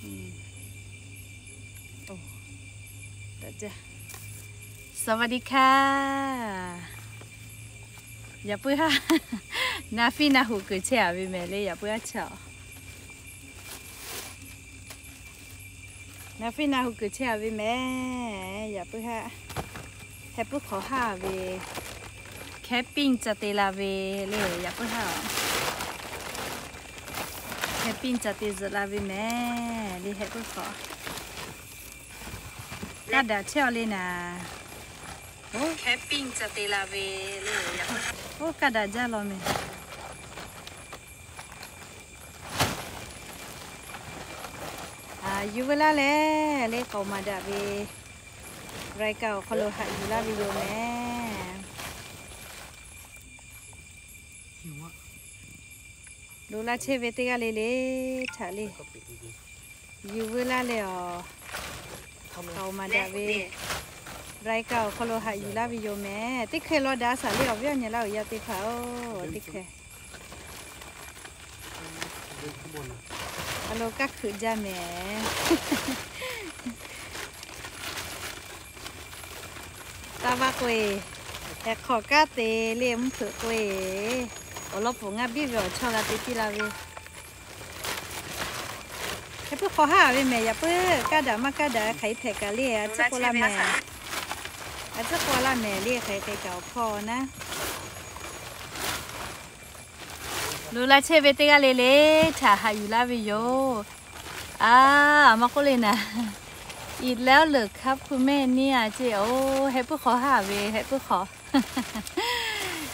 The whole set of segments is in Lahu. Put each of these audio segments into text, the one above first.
สวัสดีค่ะ Yaꞈ puiˉ haˉ, na fiˉ na huˍ kuiˬ chehˇ a ve mehˍ le, yaꞈ puiˉ haˉ chaw. Na fiˉ na huˍ kuiˬ chehˇ a ve mehˍ, yaꞈ puiˉ haˉ. Heh puiˉ hk'awꞈ haˉ ve, camping ca te la ve le, yaꞈ puiˉ haˉ. Camping ca te zuhꞈ la ve mehˍ le, heh puiˉ hk'awꞈ. Kaˇ daꞈ chehˇ a le naˍ. Camping ca te la ve le, oˇ kaˇ daꞈ jaˇ law mehˍ. Yuˬ veu laˇ leh le, k'aoˍ maˍ daꞈ ve รายการ awˬ hk'aw lo haꞈ yuˬ laˇ ve yoˬ mehˍ. Loꞈ la chehˇ ve teˇ g'aˇ le le htaꞈ le, yuˬ veu laˇ leh awˬ, k'aoˍ maˍ daꞈ ve รายการ awˬ hk'aw lo haꞈ yuˬ laˇ ve yoˬ mehˍ. Teˇ hkeh law daꞈ a shaˍ le, awˬ viˉ awˬ nyi laˇ uiˍ yaˇ teˇ hpaˍ-oˬ, teˇ hkeh. A lo kaˇ hkeuꞈ jaˇ mehˍ. Taˇ vaˇ k'oˆ-e, heh hk'awꞈ kaˉ te le mvuhˇ hpeuꞈ k'oˆ-e, awˬ lawn pfuhˍ ngaˇ biˇ ve awˬ chawˇ g'a te piˇ la ve. Heh puiˉ hk'awꞈ haˉ ve mehˍ, yaꞈ puiˉ kaˇ daꞈ maˇ kaˇ daꞈ hk'aˬ hk'e hpehꞈ kaꞈ le, a ciˉ k'oˆ laˇ mehˍ. A ciˉ k'oˆ laˇ mehˍ le, hk'aˬ hk'e kaꞈ awˬ hpawˇ naˉ. Loꞈ la chehˇ ve teˇ g'aˇ le le htaꞈ haꞈ yuˬ laˇ ve yoˬ. A, maˇ k'oˆ le naˍ, อีกแล้วเหรอครับคุณแม่เนี่ย ceˇ. Oˬ, heh puiˉ hk'awꞈ haˉ ve, heh puiˉ hk'awꞈ,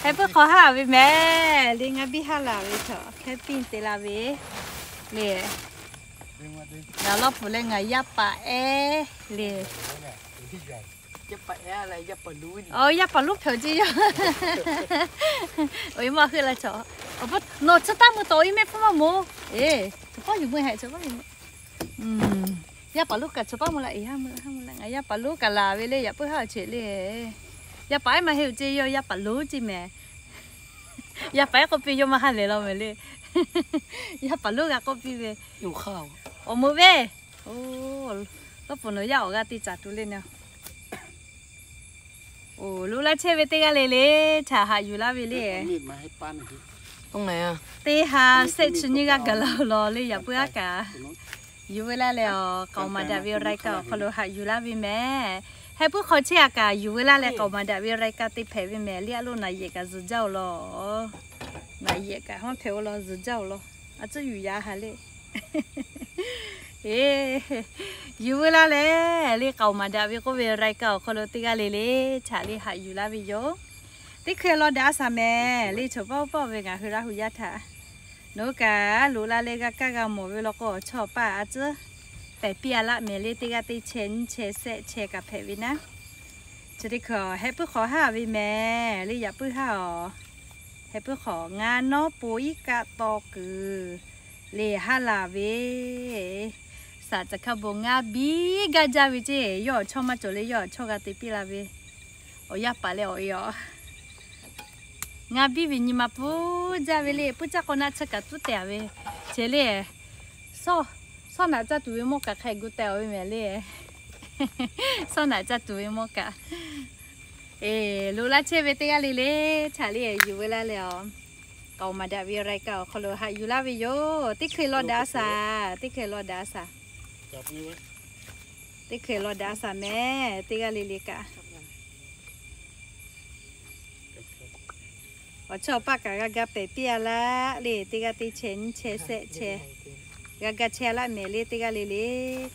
heh puiˉ hk'awꞈ haˉ ve mehˍ le, ngaˇ biˇ haˉ laˬ ve chaw, camping te la ve le. Ngaˬ lawˇ pfuhˍ leh ngaˬ yaˇ paˍ ehˉ le. Aˬ, yaˇ paˍ lonˉ hpehꞈ ceˇ yoˬ. Awˬ, maˇ heuˆ la chaw. Nawˬ chi taˇ mui tawꞈ iˉ mehˆ hpfuhˇ maˇ moˍ. Eˬ, chaw paˇ yuˬ mui hehꞈ, chaw paˇ yuˬ mui. Yaˇ paˍ lonˉ kaꞈ chaw paˇ mui la, eˬ, haˉ mui la, haˉ mui la. Ngaˬ yaˇ paˍ lonˉ kaꞈ laˬ ve le, yaꞈ puiˉ haˉ awˬ cheꞈ le. Yaˇ paˍ ehˉ maˇ heˆ ceˇ yoˬ, yaˇ paˍ lonˉ ceˇ mehˍ. Yaˇ paˍ ehˉ k'oˆ piˇ yawˇ maˇ ha lehˬ law mehˍ le. Yaˇ paˍ lonˉ g'a k'oˆ piˇ ve, awˬ meuꞈ ve, oˬ, lawˇ pfuhˍ nawˬ yaˇ awˬ g'aˇ teˇ caˍ tuˬ le naˍ. Oˬ, loꞈ la chehˇ ve teˇ g'aˇ le le htaꞈ haꞈ yuˬ laˇ ve le. Teˇ ha shehˆ chi nyiˇ g'aˇ gaˬ la law le, yaꞈ puiˉ aˉ kaꞈ. Yuˬ veu laˇ leh awˬ, k'aoˍ maˍ daꞈ ve รายการ awˬ hk'aw lo haꞈ yuˬ laˇ ve mehˍ. Heh puiˉ hk'awꞈ chehˇ a kaꞈ, yuˬ veu laˇ leh k'aoˍ maˍ daꞈ ve รายการ te hpehꞈ ve mehˍ le, a loˇ naˍ yehˬ kaꞈ zuhˬ jaˇ-oˬ law. Naˍ yehˬ kaꞈ haˉ hpehꞈ-oˬ law, zuhˬ jaˇ-oˬ law. A ciˉ yuˬ yaꞈ ha le. Eˬ, yuˬ veu laˇ leh le, k'aoˍ maˍ daꞈ ve k'oˆ ve รายการ awˬ hk'aw lo teˇ g'aˇ le le htaꞈ le haꞈ yuˬ laˇ ve yoˬ. Teˇ hkeh law daꞈ a shaˍ mehˍ le, chaw paˇ oˇ paˇ ve ngaˬ hui Laˇ hu yaˇ htaꞈ nawˬ hui kaꞈ loꞈ la leh g'a kaˇ g'a mawˬ ve law k'o, awˬ chawˇ paˇ a ciˉ pehˬ piˇ a laˆ mehˍ le, teˇ g'aˇ teˇ chehˇ nyiˇ chehˇ shehˆ chehˇ kaꞈ hpehꞈ ve naˉ. Chi teˇ hkeh heh puiˉ hk'awꞈ haˉ ve mehˍ le, yaꞈ puiˉ haˉ-oˬ. Heh puiˉ hk'awꞈ ngaˇ nawˉ po iˉ kaˆ taw kuiˬ le haˉ laˬ ve, saˍ caˬ hkaˇ bon ngaˇ biˇ gaˇ jaˇ ve ceˇ. Yawˇ awˬ chawˇ maˇ cawˬ le, yawˇ awˬ chawˇ g'a te piˇ la ve. Awˬ yaˇ paˍ leh awˬ e-aˬ, ngaˇ biˇ ve nyi ma pfuhˇ jaˇ ve le. Puiˉ caˇ k'aw naˆ tsuhˇ kaꞈ tuˉ tehˬ ve, cheˬ le. Sawˉ naꞈ caˇ tuˬ ve mawˇ kaꞈ hk'a gu teh-aˬ ve mehˍ le. Sawˉ naꞈ caˇ tuˬ ve mawˇ kaꞈ, eˬ, loꞈ laˇ chehˇ ve teˇ g'aˇ le le htaꞈ le yuˬ veu laˇ leh awˬ, k'aoˍ maˍ daꞈ ve รายการ awˬ hk'aw lo haꞈ yuˬ laˇ ve yoˬ. Teˇ hkeh law daꞈ a shaˍ, teˇ hkeh law daꞈ a shaˍ. Teˇ hkeh law daꞈ a shaˍ mehˍ, teˇ g'aˇ le le kaꞈ. Awˬ chawˇ awˬ paˇ kaꞈ g'a ga pehˬ piˇ a laˆ le, teˇ g'aˇ teˇ chehˇ nyiˇ chehˇ shehˆ chehˇ g'a ga chehˇ a laˆ mehˍ le, teˇ g'aˇ le le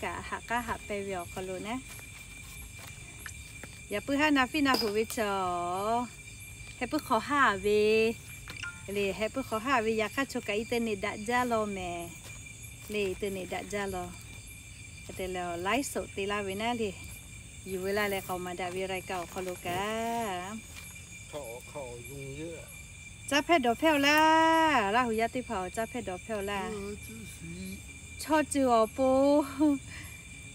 kaꞈ haꞈ k'aˉ haꞈ pehnˇ ve awˬ hk'aw lo naˉ. Yaꞈ puiˉ haˉ na fiˉ na hoꞈ ve chaw, heh puiˉ hk'awꞈ haˉ ve le, heh puiˉ hk'awꞈ haˉ ve yaꞈ hk'aˇ chaw kaꞈ internet daꞈ jaˇ law mehˍ le, internet daꞈ jaˇ law. Hk'e te leh ไลฟ์สด te laˇ ve naˉ le, yuˬ veu laˇ leh k'aoˍ maˍ daꞈ ve รายการ awˬ hk'aw lo kaꞈ caˇ hpehˇ dawˬ hpehˇ-oˬ laˇ. Laˇ hu yaˇ teˇ hpaˍ-oˬ, caˇ hpehˇ dawˬ hpehˇ-oˬ laˇ. Chaw ceuˬ awˬ pon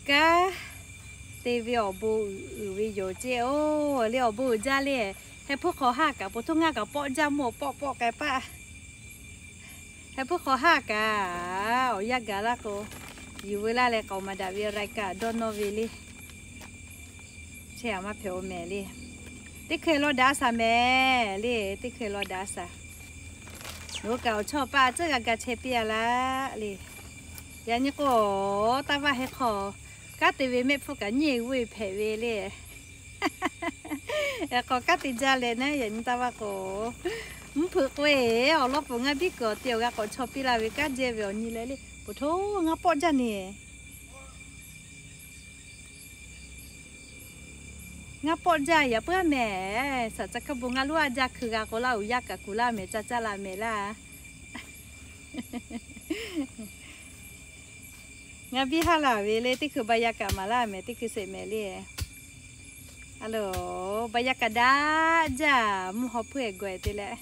kanˉ te ve awˬ bon uiˍ ve yoˬ ceˇ-oˬ le. Awˬ bon uiˍ jaˇ le. Heh puiˉ hk'awꞈ haˉ kaꞈ, po htoˇ ngaˇ kaꞈ pawˆ jaˇ mawˇ pawˆ pawˆ k'ai paˆ. Heh puiˉ hk'awꞈ haˉ kaꞈ, awˬ yanˇ gaˬ laˇ k'o, Yuˬ veu laˇ leh k'aoˍ maˍ daꞈ ve รายการ dawˇ nawˇ ve le. Chehˇ a maˇ hpehꞈ-o mehˍ le. Teˇ hkui law daꞈ shaˍ mehˍ le. Teˇ hkui law daꞈ shaˍ. Nawˬ hui kaꞈ awˬ chawˇ paˆ tcuhˉ g'a ga chehˇ piˇ a laˇ le. Yaꞈ nyi k'o, taˇ vaˇ heh hk'aw, kanˉ te ve mehˆ hpfuhˇ kaꞈ nyiˇ g'uˇ hpehꞈ ve le. K'awꞈ kanˉ te jaˇ leh naˉ, yaꞈ nyi taˇ vaˇ k'o, mvuhˇ hpeuꞈ k'oˆ-e, awˬ lawn peuˬ ngaˇ biˇ kuiˬ awˬ te awˬ g'a k'awꞈ chaw piˇ laˇ ve kanˉ jehˇ ve awˬ nyi leh le. Poˬ htoˇ ngaˇ pawˆ jaˇ neˬ. Ngaˇ pawˆ jaˇ yaꞈ puiˉ a mehˍ. Saˍ ca hkaˇ bon ngaˇ lonˉ a jaˇ hkui g'a k'o laˇ, uˬ yaˇ kaꞈ kuˬ laˇ mehˍ, caˇ caˇ la mehˍ laˇ. Ngaˇ biˇ haˉ laˇ ve le, teˇ hkui ba yaˇ kaꞈ maˍ laˇ mehˍ, teˇ hkui sheˍ mehˍ le. A lo, ba yaˇ kaꞈ daꞈ jaˇ, mvuhˇ haw hpuiˇ-e gaweh te leh.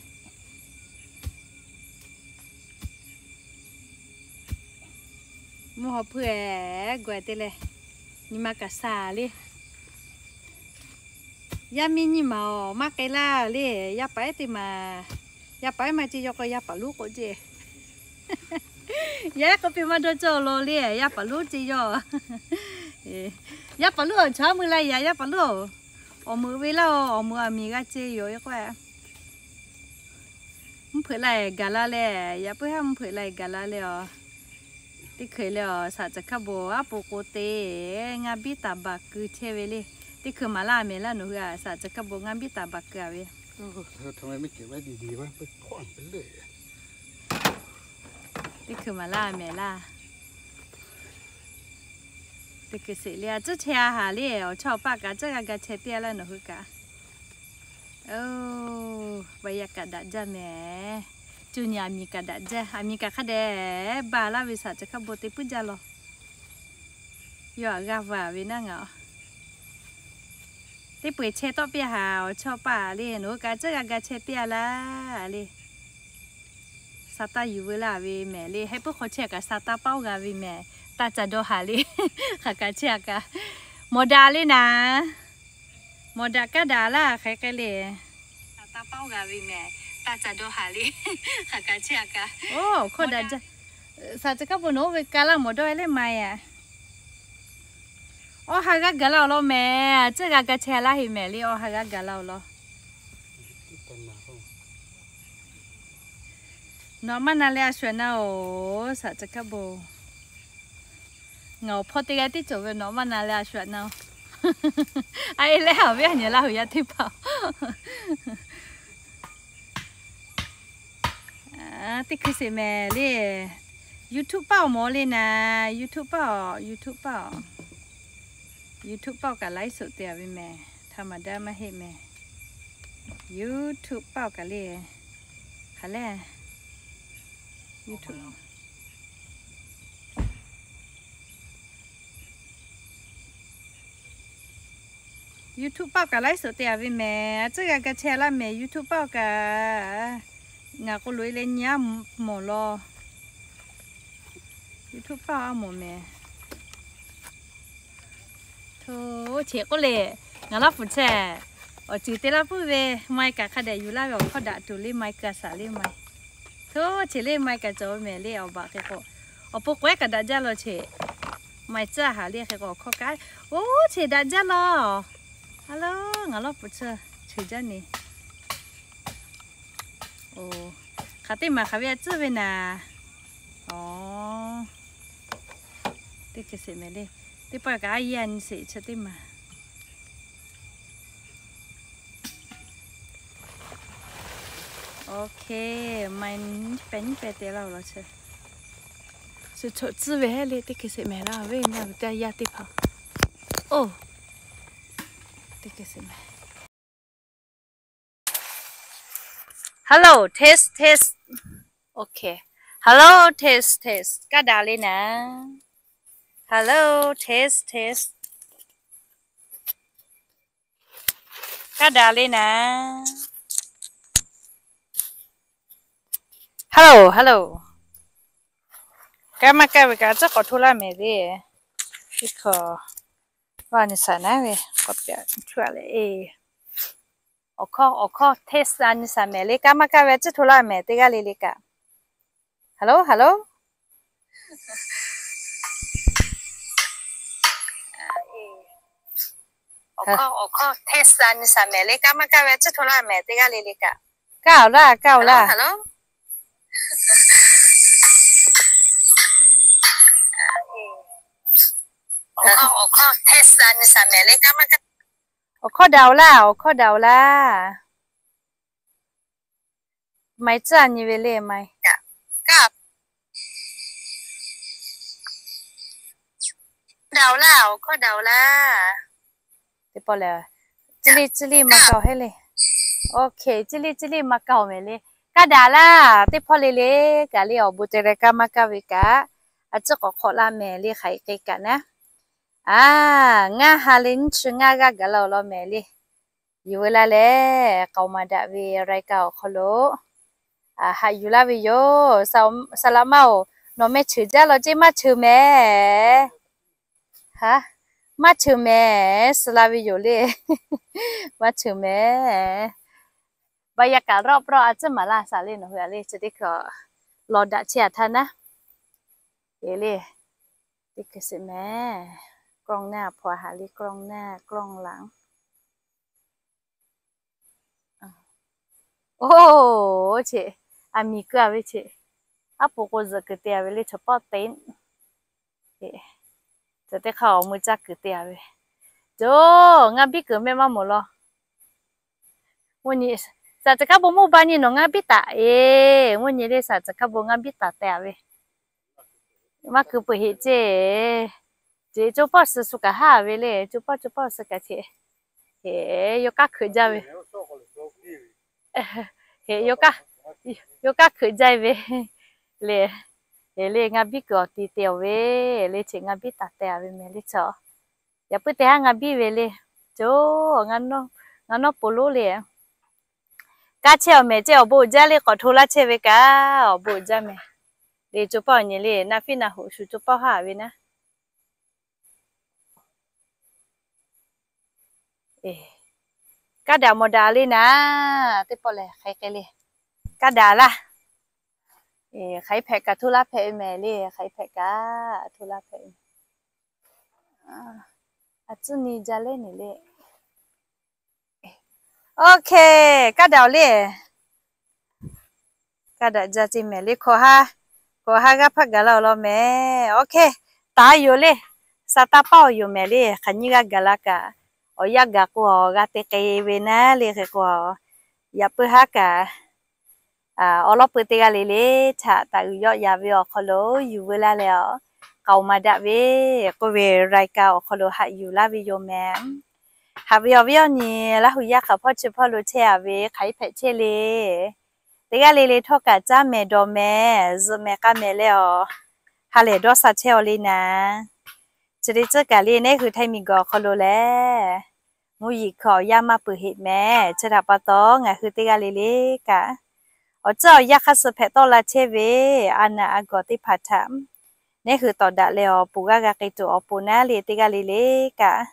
Mvuhˇ haw hpuiˇ-e gaweh te leh, nyi ma kaꞈ shaˍ le. Yaˇ miˇ nyiˇ maˬ awˬ maˇ k'ai laˇ le, yaˇ paˍ ehˉ teˇ maˬ, yaˇ paˍ ehˉ maˇ ce yaw k'o yaˇ paˍ lonˉ k'oˆ ce. Yaˇ ehˉ k'oˆ piˇ maˇ dawˇ cawˇ law le, yaˇ paˍ lonˉ ce yaw. Yaˇ paˍ lonˉ awˬ chaw mui la yaꞈ, yaˇ paˍ lonˉ-oˬ, awˬ meuꞈ ve laˇ-oˬ, awˬ meuꞈ aˬ miˍ g'a ce yoˬ-e k'o. Mvuhˇ hpeuꞈ la-e gaˬ la leh, yaꞈ puiˉ haˉ mvuhˇ hpeuꞈ la-e gaˬ la leh a. Teˇ hkui leh a, saˍ ca hkaˇ bon aˉ po k'o te, ngaˇ biˇ taˍ baˬ keu chehˇ ve le. Teˇ hkui maˍ laˇ mehˍ laˇ nawˬ hui a, saˍ ca hkaˇ bon ngaˇ biˇ taˍ baˬ keu a ve. Teˇ hkui maˍ laˇ mehˍ laˇ. Teˇ hkui sheˍ le a, tcuhˉ chehˇ a haˍ le, awˬ chawˇ awˬ paˆ kaꞈ tcuhˉ g'a ga chehˇ piˇ a laˇ nawˬ hui kaꞈ. Oˬ, ba yaˇ kaꞈ daꞈ jaˇ mehˍ. Cuˇ nyi aˬ miˍ kaꞈ daꞈ jaˇ, aˬ miˍ kaꞈ hk'a dehꞈ ba laˇ ve saˍ ca hkaˇ bon te puiˉ jaˇ law. Yawˇ aꞈ g'aˇ va ve naˉ ngaˬ. Teˇ peu-eˬ chehˇ tawˆ piˇ a haˍ, awˬ chawˇ paˆ le, nawˬ hui kaꞈ tcuhˉ g'a ga chehˇ piˇ a laˇ le. Sa taˇ yuˬ veu laˇ ve mehˍ le, heh puiˉ hk'aw chehˇ kaꞈ sa taˇ paˉ-oˆ g'a ve mehˍ. Taˇ ca dawˇ haˍ le. Hk'aˬ kaꞈ chehˇ a kaꞈ, mawˬ daꞈ le naˍ. Mawˬ daꞈ kaˉ daꞈ laˇ hk'aˬ hk'e le. Sa taˇ paˉ-oˆ g'a ve mehˍ. Taˇ ca dawˇ haˍ le. Hk'aˬ kaꞈ chehˇ a kaꞈ, oˬ, hkawˇ daꞈ jaˇ. Saˍ ca hkaˇ bon nawˬ oˇ ve ka laˇ mawˬ dawˇ e le ma e. Awˬ ha g'aˇ gaˬ laˇ-oˬ law mehˍ. Tcuhˉ g'a ga chehˇ laˇ heˆ mehˍ le, awˬ ha g'aˇ gaˬ laˇ-oˬ law. Nawˬ maˇ na leh a shu aꞈ na-oˬ, saˍ ca hkaˇ bon. Ngaˬ awˬ hpawˇ teˇ g'aˇ tiˉ cawˬ ve, nawˬ maˇ na leh a shu aꞈ na-oˬ. A e leh awˬ viˉ awˬ nyi Laˇ huˍ yaˇ teˇ hpaˍ. Teˇ hkui sheˍ mehˍ le. YouTube paˆ awˬ mawˬ le naˍ, YouTube paˆ awˬ, YouTube paˆ awˬ. YouTube paˆ awˬ kaꞈ ไลฟ์สด te a ve mehˍ. Htaꞈ maˍ daꞈ maˇ heˆ mehˍ. YouTube paˆ awˬ kaꞈ le. Hk'aˬ le. YouTube. YouTube paˆ awˬ kaꞈ ไลฟ์สด te a ve mehˍ. Tcuhˉ g'a ga chehˇ laˇ mehˍ YouTube paˆ awˬ kaꞈ. Ngaˬ k'o loꞈ-e leh nyi a mawˬ law. YouTube paˆ a mawˬ mehˍ. Hto, cheꞈ k'oˆ le, ngaˬ laˇ puˍ chehˇ. Awˬ ceuˬ te laˇ puiˉ ve, mai kaꞈ hk'a dehꞈ yuˬ laˇ ve awˬ hkawˇ daꞈ tuˬ le, mai kaꞈ shaˍ le mai. Hto, cheꞈ le mai kaꞈ cawˬ ve mehˍ le awˬ baꞈ hk'e k'o. Awˬ pon k'awehˉ kaꞈ daꞈ jaˇ law cheꞈ. Mai tcuhˉ a haˍ le hk'e k'o awˬ hkawˇ kaꞈ. Oˇ, cheꞈ daꞈ jaˇ law. Halo, ngaˬ laˇ puˍ chi, cheꞈ jaˇ ne. Oˬ, hk'aˬ teˇ maˬ hk'aˬ ve a tcuhˉ ve naˍ. Oˬ, teˇ hkui sheˍ mehˍ le. Teˇ pawˆ kaꞈ a yehˇ a nyi sheˍ chi teˇ maˬ. Oˇ hk'e, mai nyiˇ pehˍ nyiˇ pehˍ te laˇ-oˬ law chi. Shu choꞈ tcuhˉ ve heˆ le, teˇ hkui sheˍ mehˍ laˇ ve ngaˬ hui teˇ a yaˇ teˇ hpaˍ. Oˇ, teˇ hkui sheˍ mehˍ. Hello, test, test. Okay. Hello, test, test. Kaˇ daꞈ le naˍ. Hello, test, test. Kaˇ daꞈ le naˍ. Hello, hello. Kaˇ maˇ kaˇ ve kaꞈ tcuhˉ k'awꞈ hto laˇ mehˍ le. Teˇ hkawꞈ, vaˇ nyi shaˍ naˉ ve k'awꞈ pyaꞈ cuˇ a le. Awˬ hkawˇ, awˬ hkawˇ test a nyi shaˍ mehˍ le. Kaˇ maˇ kaˇ ve tcuhˉ hto laˇ mehˍ teˇ g'aˇ le le kaꞈ. Hello, hello. Awˬ hkawˇ hteˇ sa nyi saˍ mehˍ le, kaˇ maˇ kaˇ ve a ciˉ hto laˇ mehˍ teˇ g'aˇ le le kaꞈ. Kaˇ awˬ laˇ, kaˇ awˬ laˇ. Awˬ hkawˇ daꞈ awˬ laˇ, awˬ hkawˇ daꞈ awˬ laˇ. Mai tcuhˇ nyi ve le mai. Daꞈ awˬ laˇ, awˬ hkawˇ daꞈ awˬ laˇ. Teˇ pawˆ lehˬ, ciˇ liˇ ciˇ liˇ maˇ kaˇ heˆ le. Ok, ciˇ liˇ ciˇ liˇ maˇ kaˇ mehˍ le. Kaˇ daꞈ laˇ, teˇ hpawˇ le le kaꞈ le awˬ bon te leh kaˇ maˇ kaˇ ve kaꞈ, a ciˉ k'awꞈ hk'awꞈ laˇ mehˍ le hk'aˬ hk'e kaꞈ naˉ. A, ngaˇ ha leh nyiˇ chi ngaˇ g'aˇ gaˬ la awˬ lawn mehˍ le. Yuˬ veu laˇ leh, k'aoˍ maˍ daꞈ ve รายการ awˬ hk'aw lo haꞈ yuˬ laˇ ve yoˬ. Saˍ laꞈ ma-oˬ, nawˬ meh cheuˬ jaˇ law ceˇ, maˇ cheuˬ mehˍ. Haˉ, maˇ cheuˬ mehˍ, suh la ve yoˬ le. Maˇ cheuˬ mehˍ. บรรยากาศรอบๆ a ciˉ maˍ laˇ saˍ le nawˬ hui a le chi teˇ hkui lawˬ daꞈ chehˇ a htaˇ naˉ. E le, teˇ hkui sheˍ mehˍ. กล้องหน้า hpawˇ haꞈ le กล้องหน้า กล้องหลัง. Oˇ, cheꞈ, aˬ miˍ keu a ve cheꞈ. Aˉ poꞈ k'o zuhꞈ kuiˬ te a ve le chaw pawˆ te. Tcuh teˇ hk'aˇ awˬ mui caˇ kuiˬ te a ve. Coˬ, ngaˇ biˇ kuiˬ mehˆ maˇ mawˬ law. Mvuhˇ nyi, saˍ tcuh hkaˇ bon mawˇ ba nyi nawˬ ngaˇ biˇ taˍ e. Mvuhˇ nyi le saˍ tcuh hkaˇ bon ngaˇ biˇ taˍ te a ve. Maˇ keu peuˬ heꞈ ceˇ. Ceˬ, co pawˆ suh suh kaꞈ haˉ ve le, co pawˆ co pawˆ suh kaꞈ cheꞈ. Heꞈ, yawˇ kaˇ hkeuꞈ jaˇ ve. Heꞈ, yawˇ kaˇ hkeuꞈ jaˇ ve le. Heꞈ le, ngaˇ biˇ kuiˬ awˬ ti te awˬ ve le, cheꞈ ngaˇ biˇ taˍ te a ve mehˍ le chaw. Yaꞈ puiˉ te haˉ ngaˇ biˇ ve le. Coˬ, ngaˇ nawˉ po lonˉ le. Kaˇ chehˇ awˬ mehˍ ceˇ, awˬ bon uiˍ jaˇ le, k'awꞈ hto laˇ chehˇ ve kaꞈ awˬ bon uiˍ jaˇ mehˍ. Le co pawˆ awˬ nyi le, naˆ fiˉ naˆ hoꞈ shu co pawˆ haˉ ve naˉ. Kaˇ daꞈ mawˬ daꞈ le naˉ, teˇ pawˆ lehˬ hk'aˬ hk'e le. Kaˇ daꞈ laˇ. Hk'aˬ hk'e hpehꞈ kaꞈ hto laˇ hpehꞈ ve mehˍ le, hk'aˬ hk'e hpehꞈ kaꞈ hto laˇ hpehꞈ ve. A tcuhˇ nyi jaˇ leh neˬ le. Ok, kaˇ daꞈ le. Kaˇ daꞈ jaˇ ceˇ mehˍ le hkawꞈ ha. Hkawꞈ ha g'aˇ hpaˇ gaˬ la awˬ lawn mehˍ. Ok, taˍ yoˬ le. Sa taˇ paˇ awˬ yoˬ mehˍ le, hk'aˬ nyiˇ g'aˇ gaˬ la kaꞈ, awˬ yanˇ gaˬ k'o awˬ g'a te k'ai ve naˉ le hk'e k'o, yaꞈ puiˉ haˉ kaꞈ awˬ lawn peu teˇ g'aˇ le le htaꞈ taˍ uiˍ yawˆ yan ve awˬ hk'aw lo yuˬ veu laˇ leh, k'aoˍ maˍ daꞈ ve k'oˆ ve รายการ awˬ hk'aw lo haꞈ yuˬ laˇ ve yoˬ mehˍ. Haꞈ ve awˬ viˉ awˬ nyi Laˇ huˍ yaˇ hk'aˬ hpawˇ chi hpawˇ lo chehˇ a ve hk'aˬ hk'e hpehꞈ chehˇ le. Teˇ g'aˇ le le htawˇ kaꞈ caˇ mehˍ dawˬ mehˍ zuhꞈ mehˍ k'a mehˍ leh awˬ ha lehˬ dawˇ sha chehˇ aw le naˉ. Chi te tcuhˉ kaꞈ le neˉ hui Htaiˇ miˬ guiˬ awˬ hk'aw lo lehˬ, mvuhˇ yeˬ hkui awˬ yanˇ maˇ peuˬ heꞈ mehˍ. Chi htaꞈ pa taw ngaˬ hui teˇ g'aˇ le le kaꞈ, awˬ ceuˬ awˬ yanˇ hk'aˇ suh hpehꞈ tawˆ la chehˇ ve a naˬ a gawˬ teˇ hpaˍ htaꞈ neˉ hui tawˍ daꞈ leh awˬ pon g'aˇ g'a k'ai tuˬ awˬ pon naˉ le teˇ g'aˇ le le kaꞈ,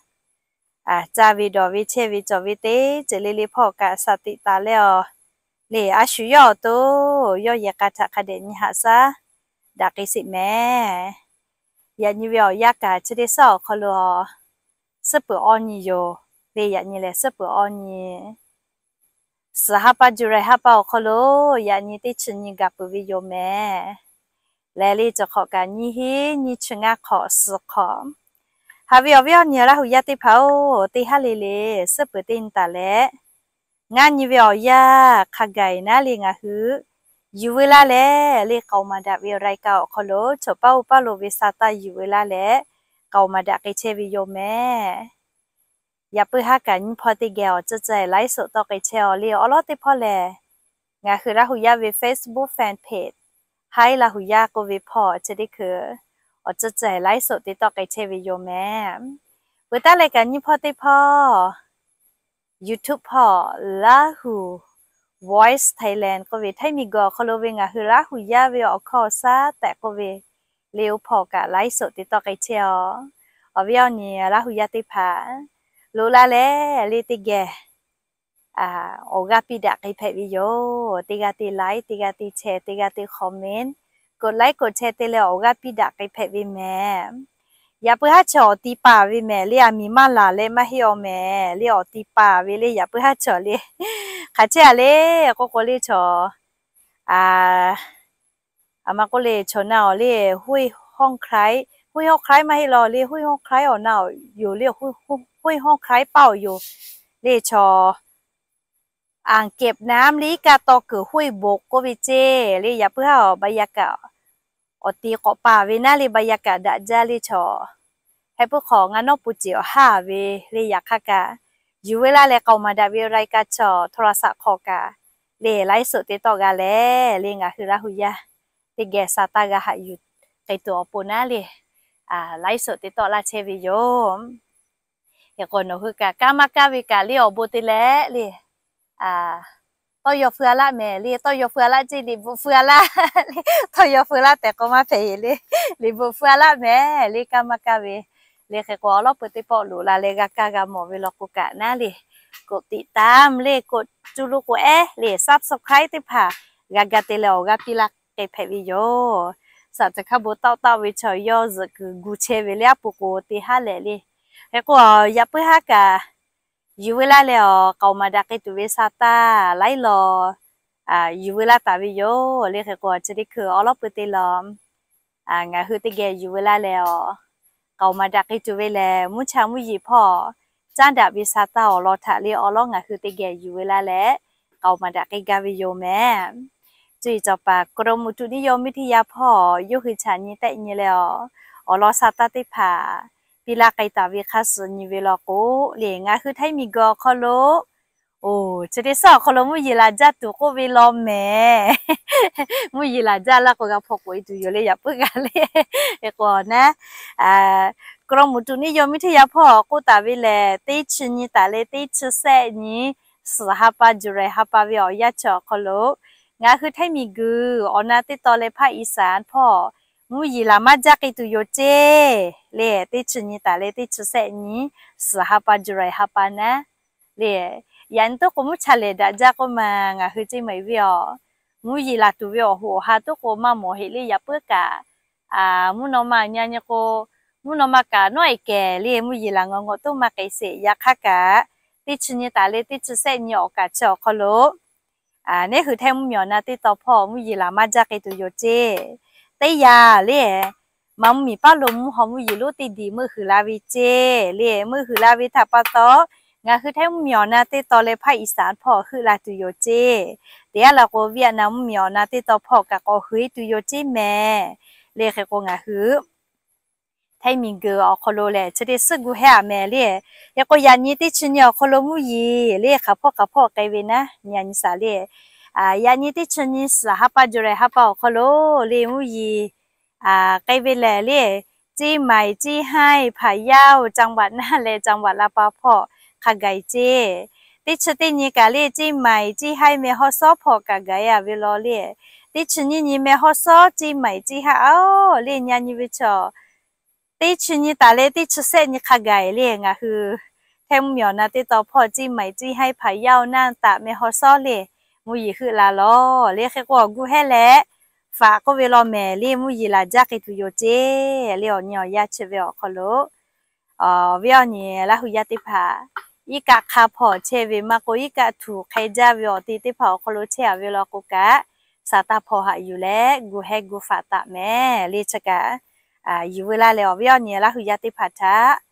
caˇ ve dawˬ ve chehˇ ve cawˬ ve teˇ ceuˬ le le hpawˇ kaꞈ สติ taˍ leh awˬ le a shu yawˇ awˬ to yawˇ yehˬ k'a htaꞈ hk'a dehꞈ nyi haꞈ shaˉ daꞈ k'ai sheˍ mehˍ. Yaꞈ nyi ve awˬ yanˇ kaꞈ chi teˇ suhˉ awˬ hk'aw lo suhˉ peuˬ awˇ nyi yoˬ le. Yaꞈ nyi lehˬ suhˉ peuˬ awˇ nyi, suhˍ ha pa July ha pa awˬ hk'aw lo yaꞈ nyi teˇ chi nyi gaˬ peuˬ ve yoˬ mehˍ. Lehˬ le cawˬ hk'awꞈ kaꞈ nyiˇ hinˉ nyiˇ chi ngaˇ hk'awꞈ suhˍ hk'awꞈ. Haꞈ ve awˬ viˉ awˬ nyi Laˇ huˍ yaˇ teˇ hpaˍ-oˬ, teˇ haˉ le le suhˉ peuˬ teˇ nyi taˍ leh, ngaˇ nyi ve awˬ yanˇ hk'a gaˬ naˉ le ngaˬ hui yuˬ veu laˇ leh le k'aoˍ maˍ daꞈ ve รายการ awˬ hk'aw lo chaw paˇ oˇ paˇ lo ve sa taˇ yuˬ veu laˇ leh k'aoˍ maˍ daꞈ k'ai chehˇ ve yoˬ mehˍ. Yaꞈ puiˉ haˉ kaꞈ nyiˇ hpawˇ teˇ geh awˬ ceuˬ ceuˬ laiˉ soꞈ tawˆ k'ai chehˇ aw le awˬ lawn teˇ hpawˇ lehˬ, ngaˬ hui Laˇ huˍ yaˇ ve Facebook fan page Haiˉ Laˇ huˍ yaˇ k'oˆ ve hpawˇ chi teˇ hkui awˬ ceuˬ ceuˬ laiˉ soꞈ te tawˆ k'ai chehˇ ve yoˬ mehˍ. Peuˬ taˉ leh kaꞈ nyiˇ hpawˇ teˇ hpawˇ YouTube hpawˇ Laˇ huˍ Voice Thailand k'oˆ ve Htaiˇ miˬ guiˬ awˬ hk'aw lo ve ngaˬ hui Laˇ huˍ yaˇ ve awˬ hkawˇ awˬ shaˉ tehꞈ k'oˆ ve le oˇ hpawˇ kaꞈ laiˉ soꞈ te tawˆ k'ai chehˇ aw. Awˬ viˉ awˬ nyi Laˇ huˍ yaˇ teˇ hpaˍ loꞈ la leh le teˇ geh awˬ g'aˇ piˇ daꞈ k'ai hpehꞈ ve yoˬ. Teˇ g'aˇ te like, teˇ g'aˇ te share, teˇ g'aˇ te comment, กดไลค์ กดแชร์ te leh awˬ g'aˇ piˇ daꞈ k'ai hpehꞈ ve mehˍ. Yaꞈ puiˉ haˉ chaw awˬ ti paˍ ve mehˍ le, aˬ miˍ maˇ laˬ leh maˇ heˆ aw mehˍ le, awˬ ti paˍ ve le, yaꞈ puiˉ haˉ chaw le. Hk'aˬ chehˇ a le k'oˆ k'o le chaw, aˬ ma k'oˆ le chaw na awˬ le, ห้วยห้องไคล้ maˇ heˆ law le, ห้วยห้องไคล้ awˬ na yoˬ le, ห้วยห้องไคล้ paˇ awˬ yoˬ le chaw. อ่างเก็บน้ำ le iˉ kaˆ taw kuiˬ ห้วยบก k'oˆ ve ceˇ le, yaꞈ puiˉ haˉ awˬ บรรยากาศ awˬ ti k'awꞈ paˍ ve naˉ le, บรรยากาศ daꞈ jaˇ le chaw. Heh puiˉ hk'awꞈ ngaˬ nawˉ pu ceˬ awˬ haˉ ve le, yaꞈ hk'aˇ kaꞈ yuˬ ve laˇ leh k'aoˍ maˍ daꞈ ve รายการ chaw โทรศัพท์ hk'awꞈ kaꞈ le, ไลฟ์สด te tawˆ g'a leh le, ngaˬ hui Laˇ hu yaˇ teˇ geh sa taˇ g'a haꞈ yuˬ k'ai tuˬ awˬ pon naˉ le, ไลฟ์สด te tawˆ laˇ chehˇ ve yoˬ. Hk'e k'o nawˬ hui kaꞈ kanˇ maˇ kaˇ ve kaꞈ le awˬ bon te leh le, tawˇ yaw feu a laˆ mehˍ le, tawˇ yaw feu a laˆ ceˇ, liꞈ bvuhꞈ feu a laˆ le, tawˇ yaw feu laˆ tehꞈ k'o maˇ hpehꞈ heˆ le, liꞈ bvuhꞈ feu a laˆ mehˍ le, kanˇ maˇ kaˇ ve le. Hk'e k'o awˬ lawˉ peu teˇ pawˆ loꞈ la leh g'a kaˇ g'a mawˬ ve law k'o kaꞈ naˉ le, กดติดตาม le, กด cuˇ luˇ k'o ehˉ le, subscribe teˇ hpaˍ g'a ga te leh awˬ g'aˇ piˇ laˇ k'ai hpehꞈ ve yoˬ. Saˍ tcuh hkaˇ bon tawˆ tawˆ ve chaw yawˇ zuhꞈ kuiˬ gu chehˇ ve le, aˉ pu k'o te haˉ lehˬ le. Hk'e k'o yaꞈ puiˉ haˉ kaꞈ yuˬ ve laˇ leh awˬ k'aoˍ maˍ daꞈ k'ai tuˬ ve sa taˇ laiˉ law yuˬ ve laˇ taˍ ve yoˬ le. Hk'e k'o chi teˇ hkui awˬ lawˉ peu te law ngaˬ hui teˇ geh yuˬ ve laˇ leh awˬ k'aoˍ maˍ daꞈ k'ai tuˬ ve lehˬ, mvuhˇ cha mvuhˇ yeˬ hpawˇ caˉ daꞈ ve sa taˇ awˬ lawn htaꞈ le awˬ lawˉ ngaˬ hui teˇ geh yuˬ ve laˇ leh k'aoˍ maˍ daꞈ k'ai gaˇ ve yoˬ mehˍ. Cuˇ yiˍ cawˬ paˍ กรมอุตุนิยมวิทยา hpawˇ yawˇ hui chaꞈ nyi tehˆ nyi leh awˬ, awˬ lawn sa taˇ teˇ hpaˍ piˇ laˇ k'ai taˍ ve hk'a suhˍ nyi ve law k'o le, ngaˬ hui htaiˇ miˬ guiˬ awˬ hk'aw lo, oˬ, chi teˇ suhˉ awˬ hk'aw lo mvuhˇ yeˬ laˬ jaˇ tuˬ k'oˆ ve law mehˍ. Mvuhˇ yeˬ laˬ jaˇ laˇ k'o g'a hpaw k'oꞈ e tuˬ yoˬ le, yaꞈ puiˉ g'a le. Hk'e k'o naˉ, กรมอุตุนิยมวิทยา hpawˇ k'oˆ taˍ ve lehˬ, teˇ chi nyi taˍ leh teˇ chi sehˆ nyi suhˍ ha pa July ha pa ve awˬ yanˇ chi awˬ hk'aw lo ngaˬ hui htaiˇ miˬ guiˬ awˬ na teˇ taw leh ภาคอีสาน hpawˇ mvuhˇ yeˬ laˬ maˇ jaˇ k'ai tuˬ yoˬ ceˇ le. Teˇ chi nyi taˍ leh teˇ chi sehˆ nyi suhˍ ha pa July ha pa naˉ le, yaꞈ nyi toˉ k'o mvuhˇ cha lehˬ daꞈ jaˇ k'oˆ ma ngaˬ hui ceˇ maˍ ve awˬ, mvuhˇ yeˬ laˬ tuˬ ve awˬ hoꞈ awˬ ha toˉ k'o maˇ mawˬ heˆ le, yaꞈ puiˉ kaꞈ mvuhˇ naw ma nyi nyi k'o, mvuhˇ naw ma kaꞈ nawˉ e kehˬ le, mvuhˇ yeˬ laˬ ngawˬ ngawˬ toˉ maˇ k'ai sheˍ. Yaꞈ hk'aˇ kaꞈ teˇ chi nyi taˍ leh teˇ chi sehˆ nyi awˬ kaꞈ chi awˬ hk'aw lo neˇ hui htaiˇ mvuhˇ miˬ awˬ na teˇ taw hpawˇ mvuhˇ yeˬ laˬ maˇ jaˇ k'ai tuˬ yoˬ ceˇ. Teˇ yanˇ le, maˇ mvuhˇ miˬ paˉ lo mvuhˇ haw mvuhˇ yeˬ lonˉ teˇ diˬ meuˆ huiˍ la ve ceˇ le. Meuˆ huiˍ la ve htaꞈ pa taw, ngaˬ hui htaiˇ mvuhˇ miˬ awˬ na teˇ taw leh ภาคอีสาน hpawˇ heuˆ la tuˬ yoˬ ceˇ. Teˇ yanˇ la k'o Vietnam mvuhˇ miˬ awˬ na teˇ taw hpawˇ kaꞈ k'awꞈ huiˍ tuˬ yoˬ ceˇ mehˍ le. Hk'e k'o ngaˬ hui htaiˇ miˬ guiˬ awˬ hk'aw lo lehˬ chi teˇ suhˉ gu hehˉ a mehˍ le. Hk'e k'o yaꞈ nyi teˇ chi nyi awˬ hk'aw lo mvuhˇ yeˬ le hk'aˬ hpawˇ hk'aˬ hpawˇ k'ai ve naˉ nyi a nyi shaˍ le. Yaꞈ nyi teˇ chi nyi suhˍ ha pa July ha pa awˬ hk'aw lo le mvuhˇ yeˬ k'ai ve lehˬ le, Ceˇ maiˍ, Ceˇ haiˇ, Hpaˍ yaˇ, จังหวัดน่าน leh จังหวัดลำปาง hpawˇ hk'a gaˬ e ceˇ. Teˇ chi teˇ nyi kaꞈ le Ceˇ maiˍ, Ceˇ haiˇ, แม่ฮ่องสอน hpawˇ kaꞈ gaˬ e a ve law le. Teˇ chi nyiˇ nyi แม่ฮ่องสอน, Ceˇ maiˍ, Ceˇ haiˇ a le nyi a nyi ve chaw teˇ chi nyi taˍ leh teˇ chi sehˆ nyi hk'a gaˬ e le ngaˬ hui htaiˇ mvuhˇ miˬ awˬ na teˇ taw hpawˇ Ceˇ maiˍ, Ceˇ haiˇ, Hpaˍ yaˇ, น่าน taꞈ แม่ฮ่องสอน le mvuhˇ yeˬ heuˆ la law le. Hk'e k'o awˬ gu hehˉ leh faꞈ k'oˆ ve law mehˍ le, mvuhˇ yeˬ laˬ jaˇ k'ai tuˬ yoˬ ceˇ le. Awˬ nyi awˬ yanˇ chi ve awˬ hk'aw lo viˉ awˬ nyi Laˇ hu yaˇ teˇ hpaˍ iˉ kaˆ hk'a hpawˇ chehˇ ve maˇ k'o iˉ kaˆ htuˬ hk'e jaˇ ve awˬ ti teˇ hpaˍ awˬ hk'aw lo chehˇ a ve law k'o kaꞈ, sa taˇ hpawˇ haꞈ yuˬ leh gu hehˉ gu faꞈ taˍ mehˍ le. Chi kaꞈ yuˬ veu laˇ leh awˬ viˉ awˬ nyi Laˇ hu yaˇ teˇ hpaˍ htaꞈ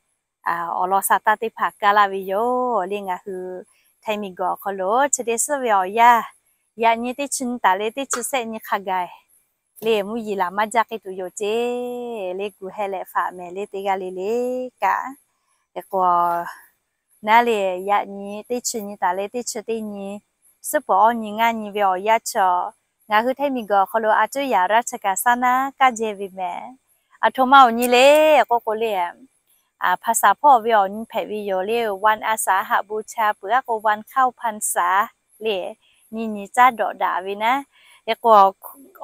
awˬ lawn sa taˇ teˇ hpaˍ kaˇ laˇ ve yoˬ le. Ngaˬ hui htaiˇ miˬ guiˬ awˬ hk'aw lo chi teˇ suhˉ ve awˬ yanˇ, yaꞈ nyi teˇ chi nyi taˍ leh teˇ chi sehˆ nyi hk'a gaˬ le mvuhˇ yeˬ laˬ maˇ jaˇ k'ai tuˬ yoˬ ceˇ le. Gu hehˉ leh faꞈ mehˍ le teˇ g'aˇ le le kaꞈ. Hk'e k'o naˉ le, yaꞈ nyi teˇ chi nyi taˍ leh teˇ chi teˇ nyi, suhˉ peuˬ awˇ nyi ngaˇ nyi ve awˬ yanˇ chaw, ngaˬ hui htaiˇ miˬ guiˬ awˬ hk'aw lo a cuˇ yaꞈ raˇ chi kaꞈ saˉ naˉ kaˇ jehˇ ve mehˍ. Aˬ htoꞈ ma awˬ nyi le k'oˆ k'o le, ภาษา hpawˇ ve awˬ nyi hpehꞈ ve yoˬ le. วันอาสาฬหบูชา peuˬ aˉ k'o วันเข้าพรรษา le, nyi nyi caˉ dawꞈ daꞈ ve naˉ. Hk'e k'o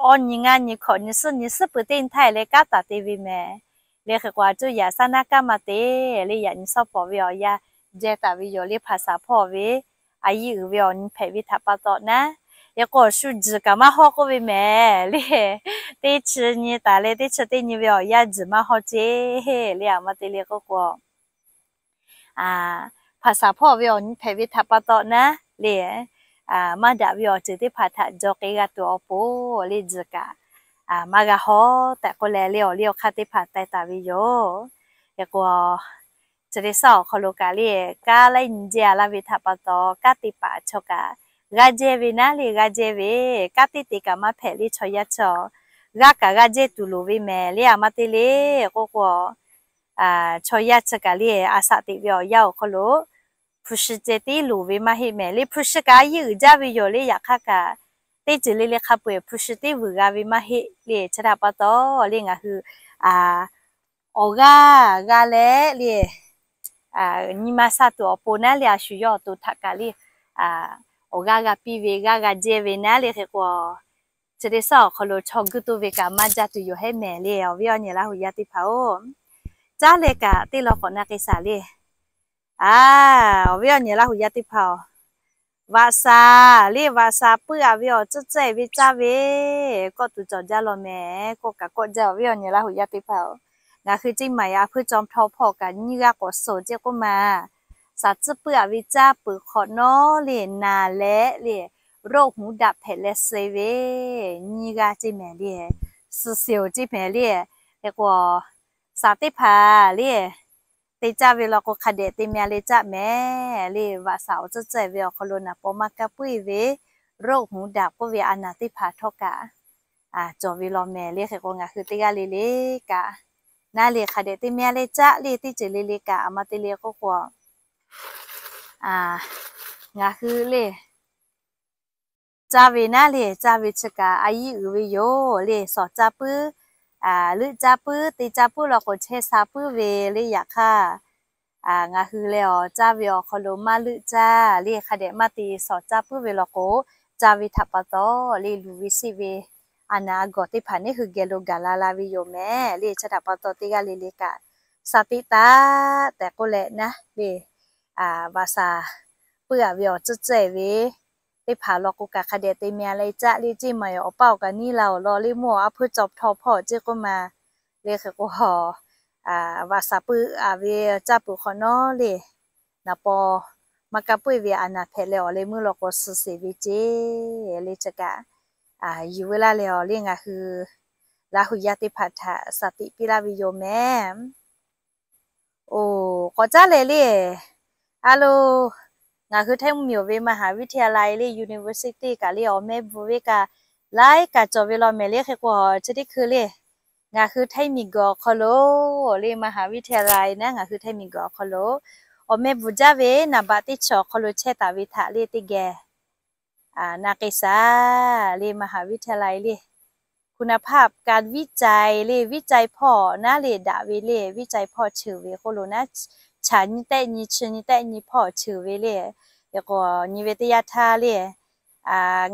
awˇ nyi ngaˇ nyi hkawꞈ nyi suhˉ nyi suhˉ peuˬ teˇ nyi htaˇ leh kanˉ taˍ te ve mehˍ le. Hk'e k'o a cuˇ yaꞈ saˉ naˉ kaˇ maˇ te le. Yaꞈ nyi sawˉ pawˍ ve awˬ yanˇ jehˇ taˍ ve yoˬ le. ภาษา hpawˇ ve a yiˇ uiˍ ve awˬ nyi hpehꞈ ve htaꞈ pa taw naˉ, Hk'e k'o shu tzuhˬ kaꞈ maˇ hawˇ k'oˆ ve mehˍ le. Teˇ chi nyi taˍ leh teˇ chi teˇ nyi ve awˬ yanˇ tzuhˬ maˇ hawˇ ceˇ le. A ma te le k'oˆ k'o, hpaˍ saˍ hpawˇ ve awˬ nyi hpehꞈ ve htaꞈ pa taw naˉ le, maˇ daꞈ ve awˬ ceuˬ teˇ hpaˍ htaꞈ jaw k'ai g'a tuˬ awˬ pon le tzuhˬ kaꞈ maˇ g'a hawˇ tehꞈ k'oˆ leh le awˬ liˇ awˬ hk'aˇ teˇ hpaˍ teh taˍ ve yoˬ. Hk'e k'o, chi teˇ shaˉ awˬ hk'aw lo kaꞈ le, kanˉ laiˉ nyi jehˇ a laˇ ve htaꞈ pa taw kanˉ te paˍ chaw kaꞈ g'aˇ jehˇ ve naˉ le g'aˇ jehˇ ve, kanˉ teˇ te kaꞈ maˇ hpehꞈ le chaw yaˇ chi g'aˇ kaꞈ g'aˇ jehˇ tuˬ loˍ ve mehˍ le. A ma te le k'oˆ k'o, chaw yaˇ chi kaꞈ le a shaꞈ teꞈ ve awˬ yanˇ awˬ hk'aw lo hpu shi ceh tiˉ loˍ ve maˇ heˆ mehˍ le. Hpu shi kaꞈ a yiˇ uiˍ jaˇ ve yoˬ le. Yaꞈ hk'aˇ kaꞈ teˇ ceuˬ le le hk'a peu-eˬ hpu shi tiˉ vuiˬ g'a ve maˇ heˆ le. Chi htaꞈ pa taw le ngaˬ hui awˬ g'aˇ g'a leh le, nyi ma sha tuˬ awˬ pon naˉ le a shu yawˇ awˬ to htaꞈ kaꞈ le awˬ g'aˇ g'a piˇ ve g'aˇ g'a jehˇ ve naˉ le. Hk'e k'o, chi teˇ shaˉ awˬ hk'aw lo chaw guˇ toˇ ve kaꞈ maˇ jaˇ tuˬ yoˬ hehˉ mehˍ le. Awˬ viˉ awˬ nyi Laˇ huˍ yaˇ teˇ hpaˍ-oˬ, caˉ leh kaꞈ teˇ law k'awꞈ na k'ai shaˍ le. A, awˬ viˉ awˬ nyi Laˇ huˍ yaˇ teˇ hpaˍ-oˬ, vaꞈ shaˍ le vaꞈ shaˍ puiˉ aꞈ ve awˬ tcuhˉ tcuhˉ-e ve caˇ ve kawˆ tuˬ cawˬ jaˇ law mehˍ. Kawˆ kaꞈ kawˆ jaˇ awˬ viˉ awˬ nyi Laˇ huˍ yaˇ teˇ hpaˍ-oˬ, ngaˬ hui Ceˇ maiˍ a hpuiˇ caw htaw hpawˇ kaꞈ nyiˇ g'aˇ k'awꞈ suhˍ ceˇ k'oˆ ma, shaˍ tcuhˉ puiˉ aꞈ ve caˇ peuˬ hk'awꞈ nawˉ le naˍ leh le roˆ hmuˉ daꞈ hpehꞈ leh suh ve nyiˇ g'aˇ ceˇ mehˍ le, suh sheˍ-oˬ ceˇ mehˍ le. Hk'e k'o, shaˍ teˇ hpaˍ le te caˇ ve law k'o hk'a dehꞈ te meh leh caˇ mehˍ le. Vaꞈ shaˍ awˬ tcuhˉ tcuhˉ-e ve awˬ hk'aw lo naˍ paw maˇ kaˇ puiˉ ve roˆ hmuˉ daꞈ k'oˆ ve a naˍ teˇ hpaˍ htawˇ kaꞈ cawˬ ve law mehˍ le. Hk'e k'o ngaˬ hui teˇ g'aˇ le le kaꞈ naˉ le hk'a dehꞈ te meh leh caˇ le teˇ ceuˬ le le kaꞈ a ma te le k'oˆ k'o, ngaˬ hui le caˇ ve naˉ le caˇ ve chi kaꞈ a yiˇ uiˍ ve yoˬ le. Shawˍ caˇ puiˉ, leuˆ caˇ puiˉ, te caˇ puiˉ law k'o chehˇ sha puiˉ ve le. Yaꞈ hk'aˇ ngaˬ hui leh awˬ caˇ ve awˬ hk'aw lo maˇ leuˆ caˇ le hk'a dehꞈ maˇ te shawˍ caˇ puiˉ ve law k'o, caˇ ve htaꞈ pa taw le luˬ ve sheˆ ve a naˍ a gawˬ teˇ hpaˍ neˉ hui geh lo gaˬ la la ve yoˬ mehˍ le. Chi htaꞈ pa taw teˇ g'aˇ le le kaꞈ sha teˇ taˆ tehꞈ k'oˆ leh naˉ le, vaꞈ shaˍ puiˉ aꞈ ve awˬ tcuhˉ tcuhˉ-e ve teˇ hpaˍ law k'o kaꞈ hk'a dehꞈ te meh leh caˇ le ceˇ ma-e. Awˬ paˇ awˬ kaꞈ nyiˇ la awˬ lawn le mawˇ a hpuiˇ caw htaw hpawˇ ceˇ k'oˆ ma le. Hk'e k'o, vaꞈ shaˍ puiˉ aꞈ ve caˇ peuˬ hk'awꞈ nawˉ le naˍ paw maˇ kaˇ puiˉ ve a naˍ hpehꞈ leh awˬ leh meuˇ law k'o suh sheˍ ve ceˇ le. Chi kaꞈ yuˬ veu laˇ leh awˬ le ngaˬ hui Laˇ huˍ yaˇ teˇ hpaˍ htaꞈ shaˍ tiꞈ piˇ laˇ ve yoˬ mehˍ. Oˬ, k'awꞈ caˉ leh le, a lo, ngaˬ hui Htaiˇ mvuhˇmiˬ ve มหาวิทยาลัย le university kaꞈ le awˬ meh bvuhꞈ ve kaꞈ laiˉ kaꞈ cawˬ ve law mehˍ le. Hk'e k'o chi teˇ hkui le ngaˬ hui Htaiˇ miˬguiˬ awˬ hk'aw lo le มหาวิทยาลัย naˉ ngaˬ hui Htaiˇ miˬguiˬ awˬ hk'aw lo awˬ meh bvuhꞈ jaˇ ve naˍ baꞈ teˇ chi awˬ hk'aw lo chehˇ taˍ ve htaꞈ le teˇ geh na k'ai shaˍ le มหาวิทยาลัย le คุณภาพการวิจัย le viˉ cai hpawˇ naˉ le daꞈ ve le viˉ cai hpawˇ cheuˬ ve k'oˆ lo naˉ, chaˍ nyi tehˆ nyi chi nyi tehˆ nyi hpawˇ cheuˬ ve le. Hk'e k'o nyi ve teˇ yanˇ htaˇ le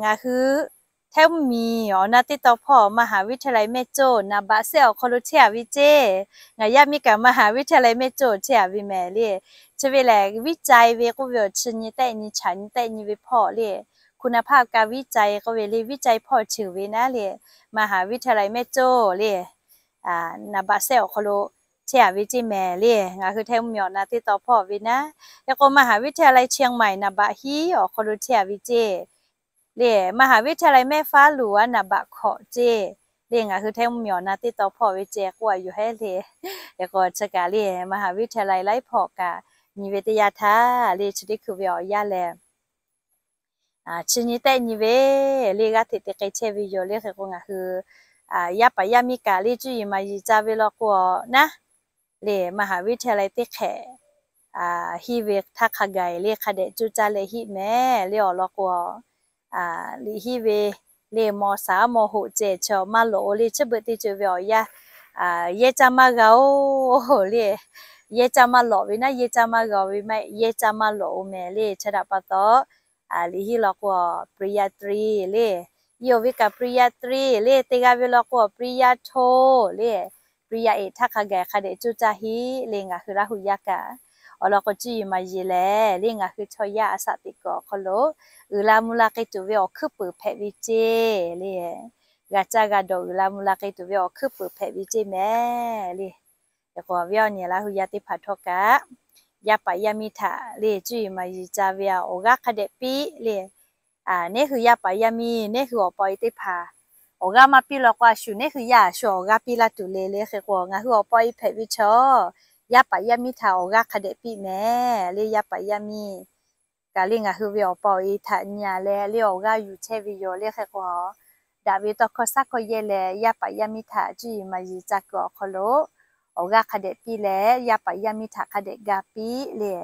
ngaˬ hui Htaiˇ mvuhˇmiˬ awˬ na teˇ taw hpawˇ มหาวิทยาลัยแม่โจ้ naˍ baꞈ sehˆ awˬ hk'aw lo chehˇ a ve ceˇ. Ngaˬ yaˇ miˇ kaꞈ มหาวิทยาลัยแม่โจ้ chehˇ a ve mehˍ le. Chi ve lehˬ viˉ cai ve k'oˆ ve awˬ chi nyi tehˆ nyi chaˍ nyi tehˆ nyi ve hpawˇ le คุณภาพการวิจัย k'oˆ ve le viˉ cai hpawˇ cheuˬ ve naˉ le มหาวิทยาลัยแม่โจ้ le naˍ baꞈ sehˆ awˬ hk'aw lo chehˇ a ve ceˇ mehˍ le. Ngaˬ hui Htaiˇ mvuhˇmiˬ awˬ na teˇ taw hpawˇ ve naˉ, hk'e k'o มหาวิทยาลัยเชียงใหม่ naˍ baꞈ hiˉ awˬ hk'aw lo chehˇ a ve ceˇ le มหาวิทยาลัยแม่ฟ้าหลวง naˍ baꞈ hkawꞈ ceˇ le ngaˬ hui Htaiˇ mvuhˇmiˬ awˬ na teˇ taw hpawˇ ve ceh k'oˆ a yoˬ hehˉ le. Hk'e k'o chi kaꞈ le มหาวิทยาลัย laiˉ hpawˇ kaꞈ nyi ve teˇ yanˇ htaˇ le chi teˇ hkui ve awˬ yanˇ lehˬ chi nyi tehˆ nyi ve le g'aˇ hteꞈ te k'ai chehˇ ve yoˬ le. Hk'e k'o ngaˬ hui yaˇ paˍ yaˇ miˇ kaꞈ le cuˇ yiˍ maˍ yiˍ ca ve law k'o naˉ le มหาวิทยาลัย teˇ hk'ehꞈ hiˇ ve htaˇ hk'a gaˬ le hk'a dehꞈ coˇ caˇ leh hiˆ mehˍ le awˬ lawn k'o liꞈ hiˇ ve le ม.สาม ม.หก ceh chaw maˇ lawꞈ-o le chi beuꞈ teˇ ceuˬ ve awˬ yanˇ yehˇ caˇ maˇ g'a-oˬ le. Yehˇ caˇ maˇ lawꞈ ve naˉ yehˇ caˇ maˇ g'a ve maˇ yehˇ caˇ maˇ lawꞈ-o mehˍ le. Chi htaꞈ pa taw liꞈ hiˇ law k'o ปริญญาตรี le, iˉ oˬ ve kaꞈ ปริญญาตรี le, te g'a ve law k'o ปริญญาโท le, ปริญญาเอก htaˇ hk'a gaˬ hk'a dehꞈ coˇ caˇ hiˆ le ngaˬ hui Laˇ huˍ yaˇ kaꞈ. Awˬ lawn k'o, cuˇ yiˍ maˍ yiˍ lehˬ le, ngaˬ hui chaw yaˇ a shaꞈ teꞈ kuiˬ awˬ hk'aw lo uiˍ la mvuh la k'ai tuˬ ve awˬ hkuiˉ peuˍ hpehꞈ ve ceˇ le. G'a caˇ g'a dawˬ uiˍ la mvuh la k'ai tuˬ ve awˬ hkuiˉ peuˍ hpehꞈ ve ceˇ mehˍ le. Hk'e k'o, awˬ viˉ awˬ nyi Laˇ hu yaˇ teˇ hpaˍ htawˇ kaꞈ, yaˇ paˍ yaˇ miˇ htaꞈ le cuˇ yiˍ maˍ yiˍ ca ve awˬ g'aˇ hk'a dehꞈ piˇ le. Neˉ hui yaˇ paˍ yaˇ miˇ, neˉ hui awˬ pa awˬ e teˇ hpaˍ awˬ g'aˇ maˇ piˇ law k'o, a shu neˉ hui yaˇ a shu awˬ g'aˇ piˇ laˇ tuˬ le le. Hk'e k'o, ngaˬ hui awˬ pa awˬ e hpehꞈ ve chaw, yaˇ paˍ yaˇ miˇ htaꞈ awˬ g'aˇ hk'a dehꞈ piˇ mehˍ le. Yaˇ paˍ yaˇ miˇ kaꞈ le ngaˬ hui ve awˬ pa awˬ e htaꞈ nyi a leh le awˬ g'aˇ yuˬ chehˇ ve yoˬ le. Hk'e k'o, daꞈ ve tawˇ hkawˇ shaˉ hkawˇ yehˇ leh, yaˇ paˍ yaˇ miˇ htaꞈ cuˇ yiˍ maˍ yiˍ ca kuiˬ awˬ hk'aw lo awˬ g'aˇ hk'a dehꞈ piˇ leh, yaˇ paˍ yaˇ miˇ htaꞈ hk'a dehꞈ ga piˇ le.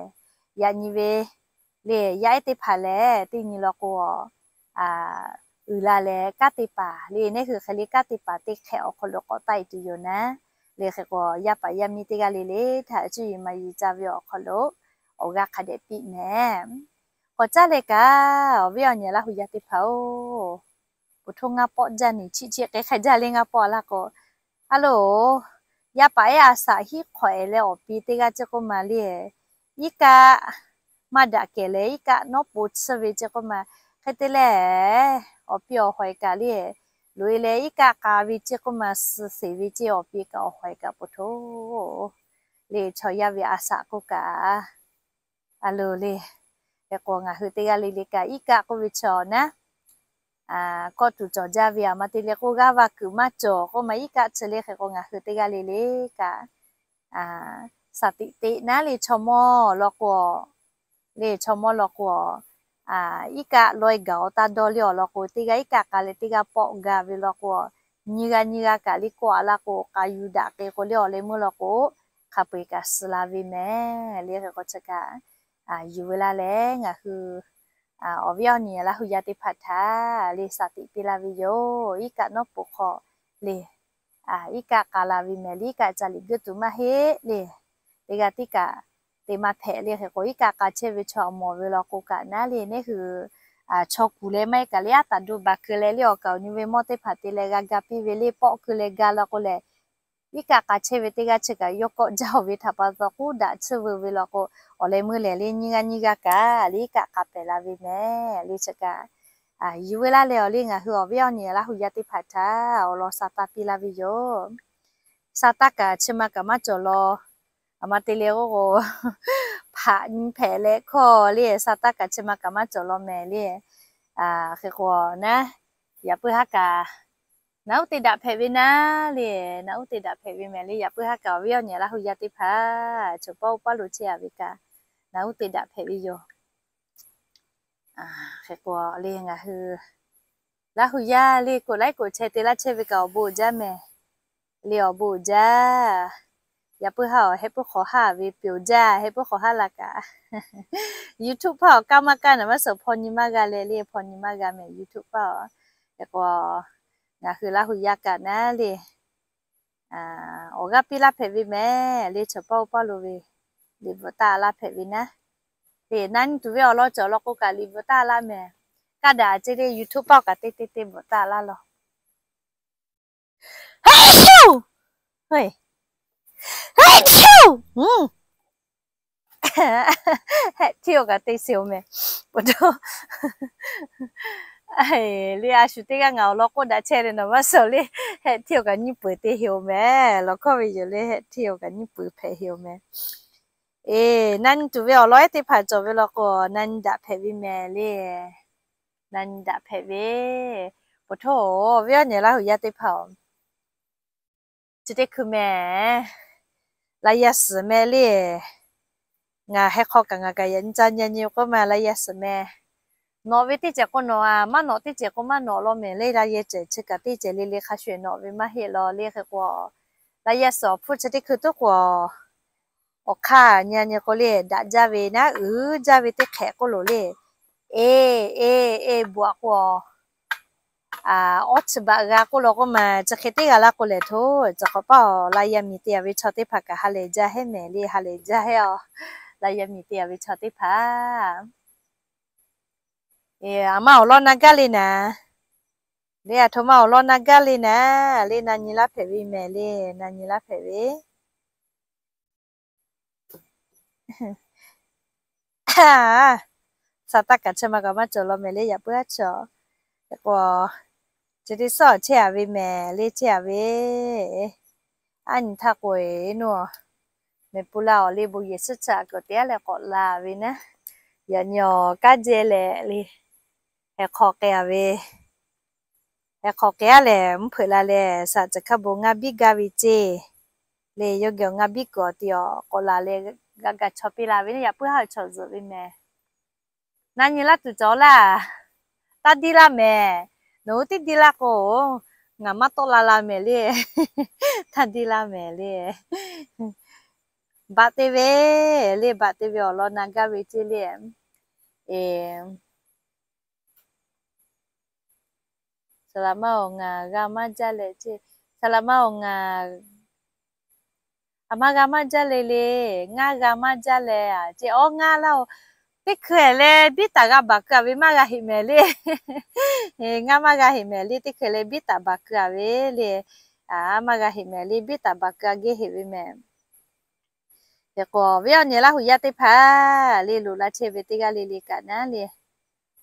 Yaꞈ nyi ve le, yaˇ ehˉ teˇ hpaˍ lehˬ, teˇ nyi law k'o, uiˍ la leh kanˉ te paˍ le, neˉ hui hk'e le kanˉ te paˍ teˇ hk'ehꞈ awˬ hk'aw lo k'awꞈ taˆ e tuˬ yoˬ naˉ le. Hk'e k'o, yaˇ paˍ yaˇ miˇ teˇ g'aˇ le le htaꞈ cuˇ yiˍ maˍ yiˍ ca ve awˬ hk'aw lo awˬ g'aˇ hk'a dehꞈ piˇ mehˍ. K'awꞈ caˉ leh kaꞈ, awˬ viˉ awˬ nyi Laˇ hu yaˇ teˇ hpaˍ-oˬ, po htoˇ ngaˇ pawˆ jaˇ neˬ chiˆ chiˆ k'e hk'a jaˇ le ngaˇ pawˆ laˇ k'o, a loˬ, yaˇ paˍ ehˉ a shaꞈ hiˉ hk'awꞈ e leh awˬ pi teˇ g'aˇ ceˇ k'oˆ ma le, iˉ kaˆ maˇ daꞈ kehˬ leh iˉ kaˆ nawˉ po tsuhˇ ve ceˇ k'oˆ ma. Hk'e te leh, awˬ pi awˬ hawˬ e kaꞈ le, loꞈ e leh iˉ kaˆ k'a ve ceˇ k'oˆ ma, suh sheˍ ve ceˇ awˬ pi kaꞈ awˬ hawˬ e kaꞈ po htoˇ le chaw yaˇ ve a shaꞈ k'oˆ kaꞈ, a loˬ le. Hk'e k'o, ngaˬ hui teˇ g'aˇ le le kaꞈ iˉ kaˆ k'oˆ ve chaw naˉ, kawˆ tuˬ cawˬ jaˇ ve aˬ ma te leh k'oˆ, g'aˇ va kuiˬ maˇ cawˬ k'oˆ ma, iˉ kaˆ chi le. Hk'e k'o, ngaˬ hui teˇ g'aˇ le le kaꞈ, shaˍ tiꞈ teꞈ naˉ le chaw mawˇ law k'o, le chaw mawˇ law k'o, iˉ kaˆ laweh gaˬ awˬ taˇ dawˇ le awˬ lawn k'o, teˇ g'aˇ iˉ kaˆ k'a leh teˇ g'aˇ pawˆ ga ve law k'o, nyiˇ g'aˇ nyiˇ g'aˇ kaꞈ le kawˆ a laˇ k'o, k'a yuˬ daꞈ k'e k'o le awˬ leh meuˇ law k'o, hk'a peu eˬ kaꞈ suh la ve mehˍ le. Hk'e k'o chi kaꞈ, yuˬ ve laˇ leh ngaˬ hui awˬ viˉ awˬ nyi Laˇ hu yaˇ teˇ hpaˍ htaꞈ le shaˍ tiꞈ piˇ laˇ ve yoˬ. Iˉ kaˆ nawˉ po hk'aw le, iˉ kaˆ k'a la ve mehˍ le, iˉ kaˆ ca liꞈ geuˆ tuˬ maˇ heˆ le. Teˇ g'aˇ tiˉ kaꞈ te maˇ hpehꞈ le. Hk'e k'o, iˉ kaˆ k'a chehˇ ve chaw mawˬ ve law k'o kaꞈ naˉ le, neˉ hui chaw kuˬ leh maˇ heˆ kaꞈ le, aˉ taˍ do baˬ keu leh le awˬ kaˍ awˬ nyi ve mawˇ teˇ hpaˍ te leh g'a ga piˇ ve le, pawˆ keu leh ga law k'o lehˬ, iˉ kaˆ k'a chehˇ ve teˇ g'aˇ chi kaꞈ yawˇ kawˆ jaˇ-oˬ ve htaꞈ pa taw k'uˉ daꞈ tsuhˇ veu ve law k'o, awˬ leh meuˇ lehˬ le nyiˇ g'aˇ nyiˇ g'aˇ kaꞈ le iˉ kaˆ k'a pehˍ la ve mehˍ le. Chi kaꞈ yuˬ ve laˇ leh awˬ le ngaˬ hui awˬ viˉ awˬ nyi Laˇ hu yaˇ teˇ hpaˍ htaꞈ awˬ lawn shaˍ taˇ piˇ laˇ ve yoˬ. Shaˍ taˇ kaꞈ chi ma kaꞈ maˇ cawˬ law. Aˬ ma te le k'oˆ k'o, hpaꞈ nyi hpehꞈ leh hkawˇ le shaˍ taˇ kaꞈ chi ma kaꞈ maˇ cawˬ law mehˍ le. Hk'e k'o naˉ, yaꞈ puiˉ haˉ kaꞈ naˉ uˉ te daꞈ hpehꞈ ve naˉ le, naˉ uˉ te daꞈ hpehꞈ ve mehˍ le. Yaꞈ puiˉ haˉ kaꞈ awˬ viˉ awˬ nyi Laˇ hu yaˇ teˇ hpaˍ chaw paˇ oˇ paˇ lo chehˇ a ve kaꞈ, naˉ uˉ te daꞈ hpehꞈ ve yoˬ. Hk'e k'o le ngaˬ hui Laˇ hu yaˇ le กดไลค์ กดแชร์ te laˇ chehˇ ve kaꞈ awˬ bon uiˍ jaˇ mehˍ le, awˬ bon uiˍ jaˇ. Yaꞈ puiˉ haˉ awˬ heh puiˉ hk'awꞈ haˉ ve peuˬ jaˇ, heh puiˉ hk'awꞈ haˉ la kaꞈ, YouTube hpaˇ awˬ kaˇ maˇ kaˇ naˍ maˇ suhˍ hpaw nyi maˇ g'a leh le, hpaw nyi maˇ g'a mehˍ YouTube hpaˇ. Hk'e k'o, ngaˬ hui Laˇ hu yaˇ kaꞈ naˉ le awˬ g'aˇ piˇ laˇ hpehꞈ ve mehˍ le, chaw paˇ oˇ paˇ lo ve liꞈ bvuhꞈ taˆ laˇ hpehꞈ ve naˉ. Te naˉ nyi tuˬ ve awˬ lawn cawˬ law k'o kaꞈ liꞈ bvuhꞈ taˆ laˇ mehˍ. Kaˇ daꞈ ceˇ le YouTube paˇ kaꞈ teˇ teˇ teˇ bvuhꞈ taˆ laˇ law. Heh tiˇ awˬ kaꞈ te sheˍ oˬ mehˍ. Le a shu teˇ g'aˇ ngaˬ awˬ lawn k'oˆ daꞈ chehˇ le naˍ maˇ suhˍ le, heh tiˇ awˬ kaꞈ nyiˇ peuˬ te heˍ oˬ mehˍ. Lawˬ hkawˇ ve yoˬ le, heh tiˇ awˬ kaꞈ nyiˇ peuˬ hpehꞈ heˍ oˬ mehˍ. Eˬ, na nyi tuˬ ve awˬ lawn ehˉ teˇ hpaˍ cawˬ ve law k'o, na nyi daꞈ hpehꞈ ve mehˍ le. Na nyi daꞈ hpehꞈ ve, po htoˇ, awˬ viˉ awˬ nyi Laˇ hu yaˇ teˇ hpaˍ-oˬ, chi teˇ hkui mehˍ, laˇ yaˇ suhˍ mehˍ le. Ngaˬ heh hk'aw kaꞈ ngaˬ kaꞈ yaꞈ nyi ca nyi nyi k'oˆ ma laˇ yaˇ suhˍ mehˍ. Nawꞈ ve teˇ ceuˬ k'o nawꞈ a, maˇ nawꞈ teˇ ceuˬ k'o maˇ nawꞈ law mehˍ le. Laˇ yaˇ cehˬ chi kaꞈ teˇ ceuˬ le le hk'a shuˍ nawꞈ ve maˇ heˆ law le. Hk'e k'o, laˇ yaˇ suhˍ awˬ hpfuhˇ chi teˇ hkui tuˉ k'o, awˬ hk'aˇ nyi nyi k'o le, daꞈ jaˇ ve naˉ uiˍ jaˇ ve teˇ hk'ehꞈ k'oˆ loˬ le. E, e, e, bvuhꞈ k'o, awˬ chi baꞈ g'a k'oˆ law k'oˆ ma, chi hk'e teˇ g'a laˇ k'o lehˬ htoˇ, chi hk'awꞈ paˇ awˬ laˇ yaˇ miˬ te a ve chaw teˇ hpaˍ kaꞈ ha lehˬ jaˇ hehˉ mehˍ le, ha lehˬ jaˇ hehˉ a. Laˇ yaˇ miˬ te a ve chaw teˇ hpaˍ, aˬ ma awˬ lawn na gaˇ le naˍ, le aˬ htoꞈ ma awˬ lawn na gaˇ le naˍ, le na nyi laˇ hpehꞈ ve mehˍ le, na nyi laˇ hpehꞈ ve. Sa taˇ kaꞈ chi ma kaꞈ maˇ cawˬ law mehˍ le, yaꞈ puiˉ haˉ chaw. K'o, chi teˇ suhˉ chehˇ a ve mehˍ le, chehˇ a ve. Aˉ nyi htaˇ k'o, eˬ, nuˇ mehˍ pu la awˬ le bon yehˬ suhˉ chaꞈ k'awꞈ teˇ g'aˇ leh k'awꞈ la ve naˉ, yaꞈ nyi awˬ kanˉ jehˇ leh le, heh hk'aw k'ai a ve. Heh hk'aw k'ai a lehˬ, mvuhˇ hpeuꞈ la leh, saꞈ caˬ hkaˇ bon ngaˇ biˇ gaˇ ve ceˇ le, yawˇ geh awˬ ngaˇ biˇ kuiˬ awˬ ti awˬ k'awꞈ la leh, g'a ga chaw piˇ la ve naˉ, yaꞈ puiˉ haˉ chaw zuhꞈ ve mehˍ. Na nyi laˇ tuˬ cawˬ laˇ. Taˇ diˇ laˇ mehˍ. Nawˬ hui tiˉ diˇ laˇ k'o, ngaˬ maˇ tawˆ la la mehˍ le. Taˇ diˇ laˇ mehˍ le. Baꞈ te ve le, baꞈ te ve awˬ lawn na gaˇ ve ceˇ le. Eˬ, saˍ laꞈ ma awˬ ngaˬ g'a maˇ jaˇ leh ceˇ. Saˍ laꞈ ma awˬ ngaˬ, aˬ ma g'a maˇ jaˇ leh le, ngaˇ g'a maˇ jaˇ leh a ceˇ. Awˉ, ngaˇ laˇ-oˬ, teˇ hkui leh biˇ taˍ g'a baˬ keu a ve maˇ g'a heꞈ mehˍ le. Ngaˇ maˇ g'a heꞈ mehˍ le, teˇ hkui leh biˇ taˍ baˬ keu a ve le. A, maˇ g'a heꞈ mehˍ le, biˇ taˍ baˬ keu a geh heꞈ ve mehˍ. Hk'e k'o, viˉ awˬ nyi Laˇ huˍ yaˇ teˇ hpaˍ le, loꞈ la chehˇ ve teˇ g'aˇ le le kaꞈ naˉ le,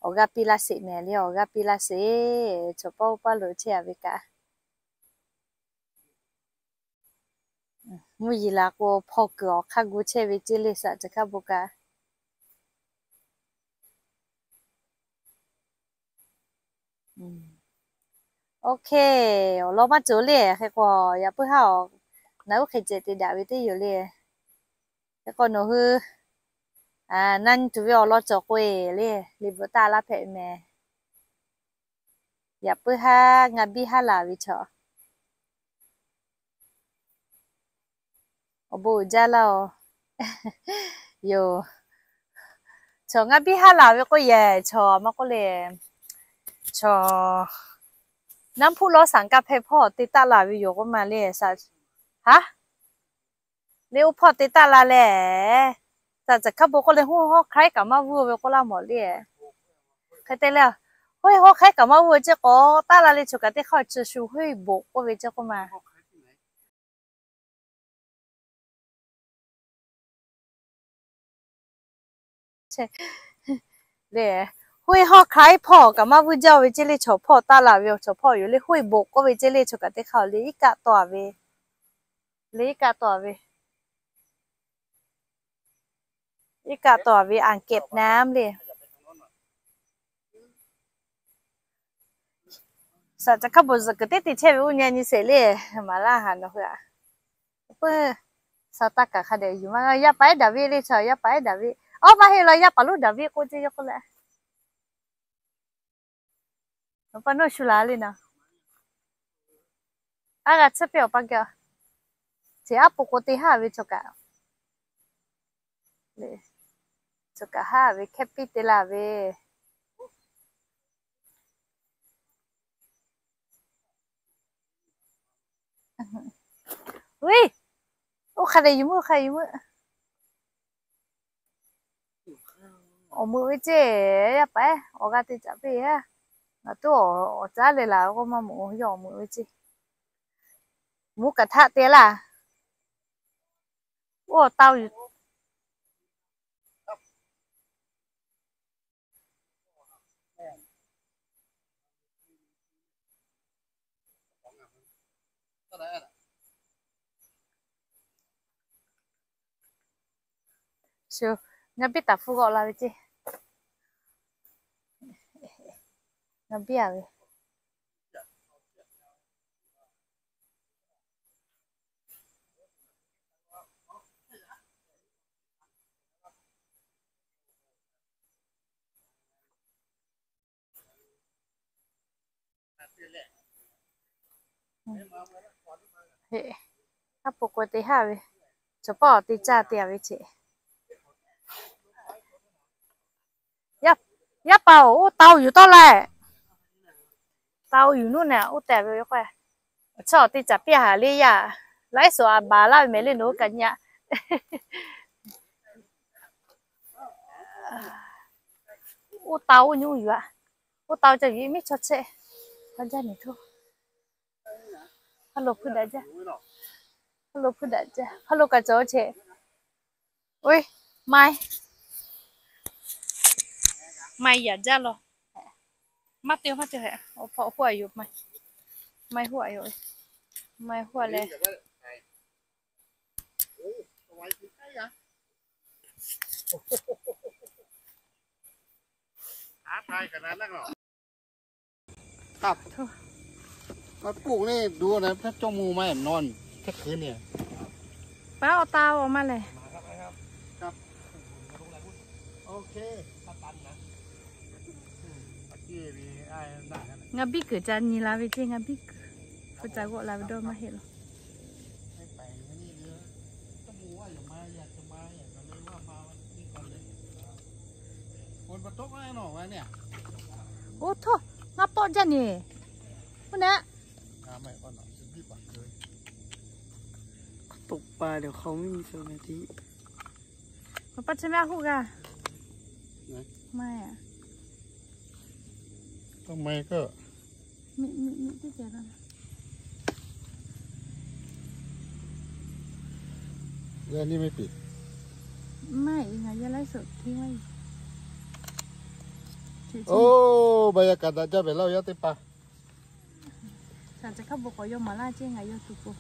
awˬ g'aˇ piˇ laˇ sheˍ mehˍ le, awˬ g'aˇ piˇ laˇ sheˍ. Chaw pawˆ oˇ paˇ loꞈ chehˇ a ve kaꞈ, mvuhˇ yeˬ laˬ k'o hpaw kuiˬ awˬ hk'aˇ gu chehˇ ve ceˇ le, saꞈ caˬ hkaˇ bon kaꞈ. OK, awˬ lawn maˇ cawˬ le. Hk'e k'o, yaꞈ puiˉ haˉ awˬ na uˉ hk'e ceh te daꞈ ve teˇ yoˬ le. Hk'e k'o, nawˬ hui na nyi tuˬ ve awˬ lawn cawˬ k'o e le, liꞈ bvuhꞈ taˇ laˇ hpehꞈ mehˍ. Yaꞈ puiˉ haˉ ngaˇ biˇ haˉ laˬ ve chaw, awˬ bon uiˍ jaˇ laˇ-oˬ. Yoˬ, chaw ngaˇ biˇ haˉ laˬ ve k'o yehˬ, chaw maˇ k'oˆ le, chaw naˉ hpuˆ lawˇ saˍ kaˇ hpehˇ hpawˇ te taˆ la ve yoˬ k'oˆ ma le. Haˉ, le oˇ hpawˇ te taˆ la leh, saꞈ caˬ hkaˇ bon k'oˆ le, hoˇ hawˉ hk'aiˉ kaꞈ maˇ vuiˇ ve k'oˆ laˇ mawˬ le. Hk'e te leh, hoˇ hawˉ hk'aiˉ kaꞈ maˇ vuiˇ ceˇ k'o, taˆ la le chaw kaꞈ teˇ hk'aˇ chi shu hoˇ boꞈ k'oˆ ve ceˇ k'oˆ ma. Le, hoˇ hawˉ hk'aiˉ hpawˇ kaꞈ maˇ vuiˇ jaˇ ve ceˇ le, chaw hpawˇ taˆ la ve, chaw hpawˇ yoˬ le, hoˇ boꞈ k'oˆ ve ceˇ le, chaw kaꞈ teˇ hk'aˇ le iˉ kaˆ tawˆ a ve, le iˉ kaˆ tawˆ a ve, iˉ kaˆ tawˆ a ve อ่างเก็บน้ำ le. Saꞈ caˬ hkaˇ bon zuhꞈ kuiˬ teˇ te chehˇ ve oˇ nyi nyi sheˍ le, maˍ laˇ haꞈ nawˬ hui a. Peuˬ, sa taˇ kaꞈ hk'a dehꞈ yuˬ maˇ g'a, yaˇ paˍ ehˉ daꞈ ve le chaw, yaˇ paˍ ehˉ daꞈ ve. Awˉ, maˇ heˆ law, yaˇ paˍ lonˉ daꞈ ve k'oˆ ceˇ yaˇ k'oˆ leh, awˬ pa nawˇ shu laˬ le naˍ. Aˉ g'a tsuhˇ piˇ awˬ pa geh, ceˬ aˉ po k'o te haˉ ve chaw kaꞈ, chaw kaꞈ haˉ ve hkehˇ piˇ te la ve. Oˇ hk'a dehꞈ yuˬ meuˆ, hk'a yuˬ meuˆ. Awˬ meuꞈ ve ceˇ, yaˇ paˍ ehˉ awˬ g'aˇ te caˍ piˇ a. Ngaˬ tuˉ awˬ caˉ leh laˬ k'o maˇ mawˬ, yawˇ awˬ meuꞈ ve ceˇ. Mvuhˇ kaꞈ htaˆ te laˇ. Oˇ awˬ tawˇ yuˬ Shu, ngaˇ biˇ taˍ hpfuhˇ g'awˆ la ve ceˇ. Ngaˇ biˇ a ve. Aˉ po k'o te haˉ ve, chaw pawˆ te caˇ te a ve ceˇ. Yaˇ paˍ-oˬ, oˇ tau yuˬ tawˆ la. Tau yuˬ nuˇ nehˬ oˇ tehꞈ ve k'o, chaw te caˍ piˇ haˍ le yaˇ. Laiˉ suhˍ a baˬ laˇ ve mehˍ le nawˬ hui kaꞈ nyi a. Oˇ tau oˇ nyi yuˬ a. Oˇ tau ca yuˬ miˉ chaw chehˇ. Hpaˇ lo hpuˇ daꞈ jaˇ. Hpaˇ lo hpuˇ daꞈ jaˇ. Hpaˇ lo kaꞈ cawˬ cheˇ. Oˇ, mai. Maˇ yaꞈ jaˇ law. Maˇ te maˇ te, awˬ hpaw hoˆ a yoˬ. Maˇ hoˆ a yoˬ. Maˇ hoˆ a leh. Paˉ awˬ ta awˬ maˇ lehˬ. Ngaˬ biˇ kuiˬ ca nyi la ve ceˇ, ngaˬ biˇ kuiˬ hpu ca g'awˆ la ve dawˇ maˇ heˆ law. Oˇ htawˇ, ngaˇ pawˆ jaˇ neˬ. Oˇ naˆ. Awˬ pa chi maˇ hoˆ g'a. Maˇ, oˇ, ba yaˇ kaꞈ daꞈ jaˇ pehˍ laˇ, awˬ yaˇ teˇ hpaˍ. Saˍ ceh hk'a bon k'awꞈ yaw maˍ laˇ ceˇ, ngaˬ yaw tuˬ k'o.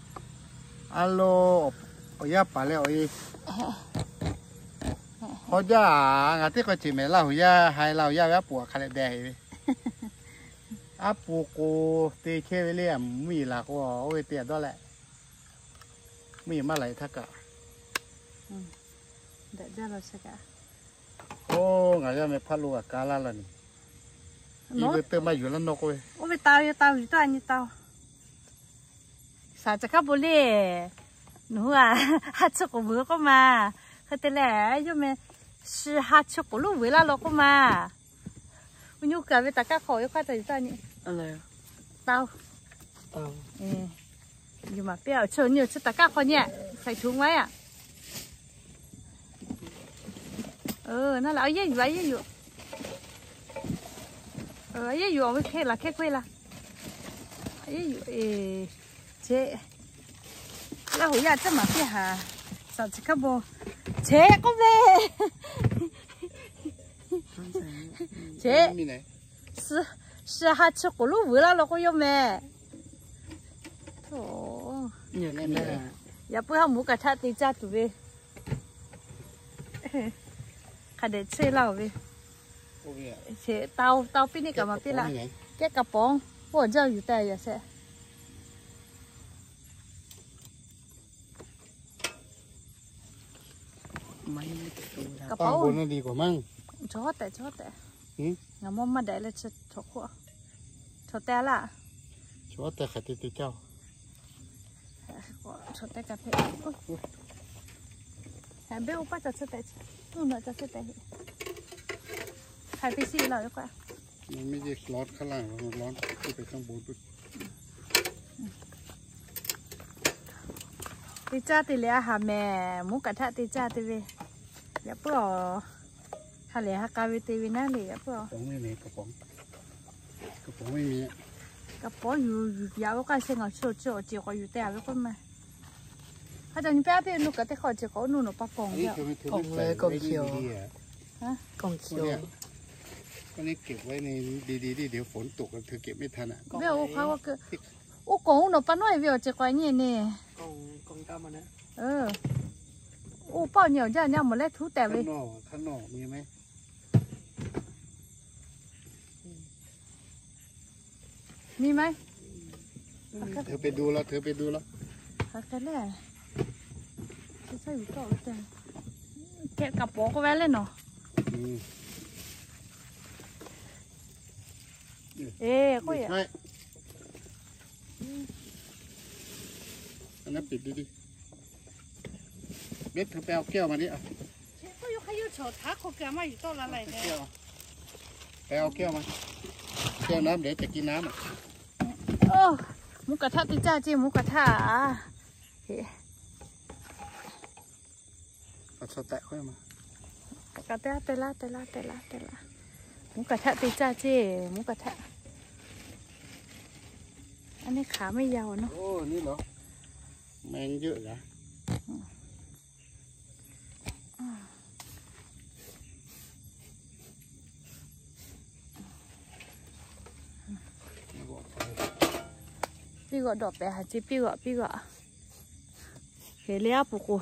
A lo, awˬ yaˇ paˍ leh awˬ e. Hk'aw jaˇ, ngaˬ teˇ hk'awꞈ ceˬ mehˍ Laˇ huˍ yaˇ, haiˬ Laˇ huˍ yaˇ ve aˉ poꞈ hk'a leh deh ve. Aˉ poꞈ k'o, te chehˇ ve le, mvuhˇ yeˬ laˬ k'o, oˇ ve te a dawˇ leh, mvuhˇ yeˬ maˇ laˬ e htaˇ kaꞈ. Oˇ, ngaˬ yaˇ meh hpaˇ lo g'a ka laˇ la ni. Iˉ ve teˇ maˇ yuˬ laˇ nawˇ k'oˆ ve, oˇ ve ta ve ta yuˬ taˇ a nyi ta. Saˍ ceh hk'a bon le. Nawˬ hui a, ha chi k'oˍ vuiˬ k'oˆ ma. Hk'e te leh, yawˇ meh, shi ha chi k'oˍ lonˉ vuiˬ laˇ law k'oˆ ma. Uˉ nyi kaꞈ ve taˍ kaˇ hk'aw ve hk'aˇ ca yuˬ taˇ nyi. Taˇ-oˬ. Yuˬ maˍ piˇ-a, awˬ chi awˬ nyi awˬ chi taˍ kaˇ hk'aw nyi, saiˍ htoꞈ ma yaˇ. Naˇ la, a yehˉ yuˬ, a yehˉ yuˬ. A yehˉ yuˬ, awˬ ve hk'e laˬ hkehˇ k'oˆ e la. A yehˉ yuˬ, e, ceˇ. Laˇ huˍ yaˇ caˇ maˍ piˇ haˍ. Saˍ ceh hk'a bon. Ceˇ k'oˆ ve. Ceˇ. Shi ha chi k'oˍ lonˉ vuiˬ laˇ law k'oˆ yawˇ meh. Yaꞈ puiˉ ha mvuhˇ kaꞈ htaˆ te caˇ tuˬ ve. Hk'a dehꞈ chehˇ laˇ-oˬ ve. Tao, tao piˇ neˆ kaꞈ maˍ piˇ laˇ. Kehˉ kaꞈ pawˍ, oˇ awˬ jaˇ yuˬ te yaꞈ shehˍ. Kaꞈ pawˍ, cawˬ tehꞈ, ngaˬ mawˇ maˇ daꞈ leh chi cawˬ hk'oˆ, cawˬ tehꞈ laˇ. Cawˬ tehꞈ hk'aˬ te te caˇ-oˬ. Cawˬ tehꞈ kaꞈ hpehꞈ. Haꞈ beˆ, oˇ paˇ cawˬ chi tehꞈ, oˇ nawˬ cawˬ chi tehꞈ. Hk'aˬ te shiˆ laˇ ve k'o. Te caˇ te leh a haˍ mehˍ, mvuhˇ kaꞈ htaˆ te caˇ te ve. Yaꞈ puiˉ-aˬ, ha lehˬ ha k'a ve te ve naˉ le, yaꞈ puiˉ-aˬ. Kaꞈ pawˍ yuˬ, yuˬ yaꞈ ve k'o, a sheh ngaˬ chi awˬ chi awˬ ceˬ k'awꞈ yuˬ te a ve k'oˆ ma. Hk'a cawˬ nyi pehˇ a piˇ nu kaꞈ teˇ hk'awꞈ ceˬ k'awꞈ nuˇ nawˬ pa kawˬ. Kawˬ, kawˬ. Oˇ kawˬ oˇ nawˬ pa nawˉ e ve awˬ ceˬ k'awꞈ nyi ne. Oˇ paˆ nyi awˬ jaˇ nyi a mawˬ leh htuˉ tehꞈ ve. Nyi ma. Hteu pe du la, hteu pe du la. Hk'aˬ hk'e le. Kehˉ kaꞈ pawˍ k'oˆ ve le nawˬ. Eˬ, k'oˆ yaꞈ. Mehˉ hpeuꞈ peh awˬ kehˇ awˬ ma le. Peh awˬ kehˇ awˬ ma. Kehˇ naˉ mehˉ te kiˇ naˉ ma. Mvuhˇ kaꞈ htaˆ te caˇ ceˇ, mvuhˇ kaꞈ htaˆ. Kaꞈ te laˇ, te laˇ, te laˇ, te laˇ. Mvuhˇ kaꞈ htaˆ te caˇ ceˇ, mvuhˇ kaꞈ htaˆ. A neˇ hk'aˬ maˇ yaˇ-oˬ nawˉ. Meh yeuˆ g'a. Piˇ g'awˆ dawˆ pehˍ haˍ ceˇ, piˇ g'awˆ, piˇ g'awˆ. Hk'e le aˉ poꞈ k'o,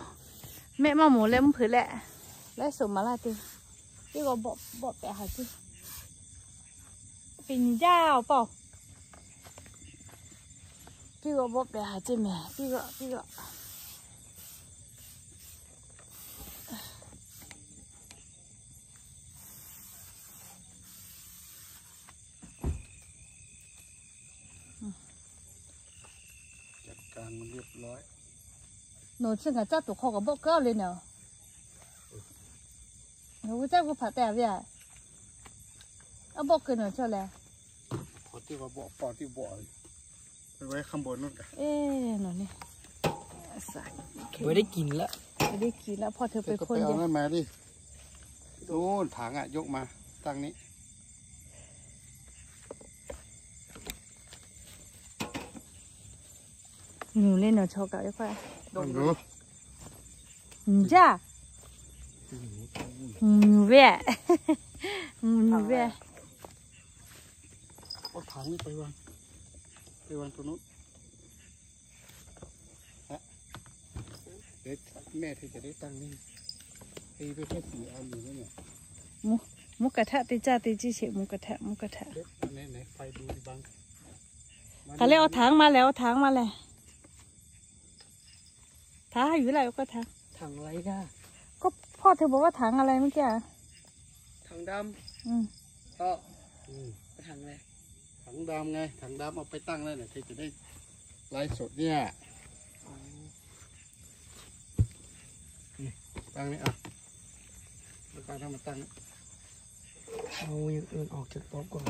mehˆ maˇ moˍ leh mvuhˇ hpeuꞈ leh, laiˉ suhˍ maˍ laˇ te. Piˇ g'awˆ bawˆ, bawˆ pehˍ haˍ ceˇ. Piˇ nyi jaˇ awˬ pa-oˬ. Piˇ g'awˆ bawˆ pehˍ haˍ ceˇ mehˍ, piˇ g'awˆ, piˇ g'awˆ. Nawˬ chi ngaˬ caˇ tuˬ hk'aw kaꞈ bawˆ keu le naˍ. Nawˬ g'uˇ caˇ g'uˇ hpaꞈ te a ve a. A bawˆ keu nawˬ chaw lehˬ. Nawˬ ne, ไม่ได้กินละ ไม่ได้กินละ พ่อเธอไปพ่นยา เอานั่นมาดิ นู่นถังอะ ยกมาตั้งนี้ Nyu le nawˬ chaw kaꞈ ve k'o. Nyu jaˇ. Nyu ve. Nyu ve. เอาถังนี่ไปวาง ไปวางตรงนู้น แม่เธอจะได้ตั้งนี่ ตีไปแค่สี่อันอยู่นั่นเนี่ย Mvuhˇ kaꞈ htaˆ te caˇ te ceˇ sheˍ, mvuhˇ kaꞈ htaˆ, mvuhˇ kaꞈ htaˆ. ไหนๆ ไฟดูดิบัง Hk'aˬ lehˬ awˬ htaˍ maˇ lehˬ, awˬ htaˍ maˇ lehˬ. Htaꞈ haˉ yuˬ laˇ ve k'oˆ htaꞈ. K'oˆ พ่อเธอบอกว่าถังอะไรเมื่อกี้อะ ถังดำ อืม ถังอะไร ถังดำไง ถังดำเอาไปตั้งแล้วเนี่ย เธอจะได้ไลฟ์สดเนี่ย นี่ ตั้งนี่อ่ะ แล้วก็เอามาตั้งนี่ เอาอย่างอื่นออกจากโต๊ะก่อน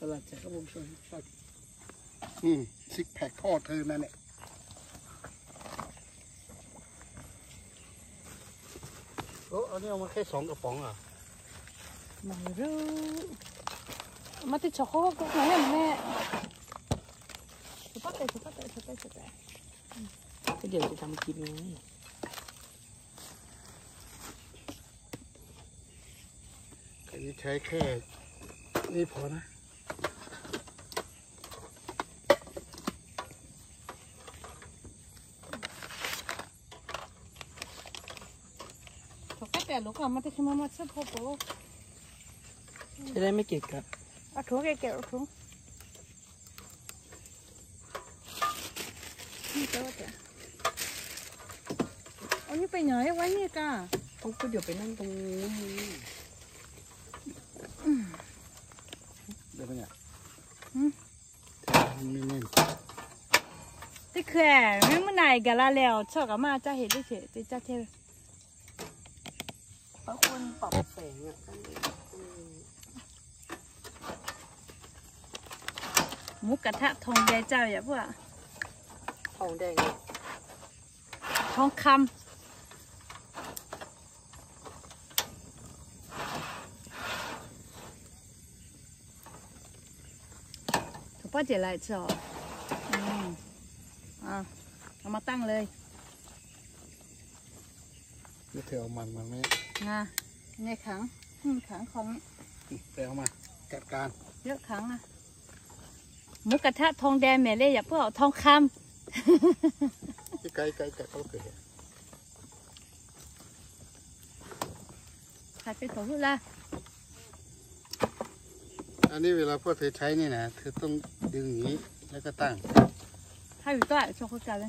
สลัดใส่ข้าวโพด อืม ซิกแพคพ่อเธอนั่นแหละ โอ้ อันนี้เอามาแค่สองกระป๋องเหรอ ไม่รู้ เอามาติดช็อกโกแลตก่อนนะแม่ ก็เดี๋ยวจะทำกินไง อันนี้ใช้แค่นี้พอนะ จะได้ไม่เกะกะ เอาถุงแกะ เอาถุง นี่แปลว่าจะ เอานี่ไปหน่อย ไว้นี่กะ ต้องก็เดี๋ยวไปนั่งตรงนู้น เดี๋ยวไปเนี่ย อืม Teˇ hkui mehˆ mvuhˇ naw gaˬ la leh awˬ chawˇ kaꞈ maˇ caˇ heꞈ teˇ hkui teˇ caˇ chehˇ ve. เพราะคนปรับแสงอะ Mvuhˇ kaꞈ htaˆ ทองแดง caˇ ve yaꞈ puˉ a. ทองแดง ทองคำ Htoꞈ paˉ cehˬ la tcuh awˬ. เอามาตั้งเลย ไม่เคยเอามันมาไหม Ngaˬ neh hkanˍ, hkanˍ hk'aw. ไปเอามา จัดการ Yawˇ hkanˍ a. Mvuhˇ kaꞈ htaˆ ทองแดง mehˍ le yaꞈ puˉ awˬ ทองคำ. ไกลๆ ไกลๆ เขาเกิด อันนี้เวลาพวกเธอใช้นี่นะ เธอต้องดึงอย่างนี้ แล้วก็ตั้ง Haˉ yuˬ taˆ chaw hk'oˆ kaꞈ le.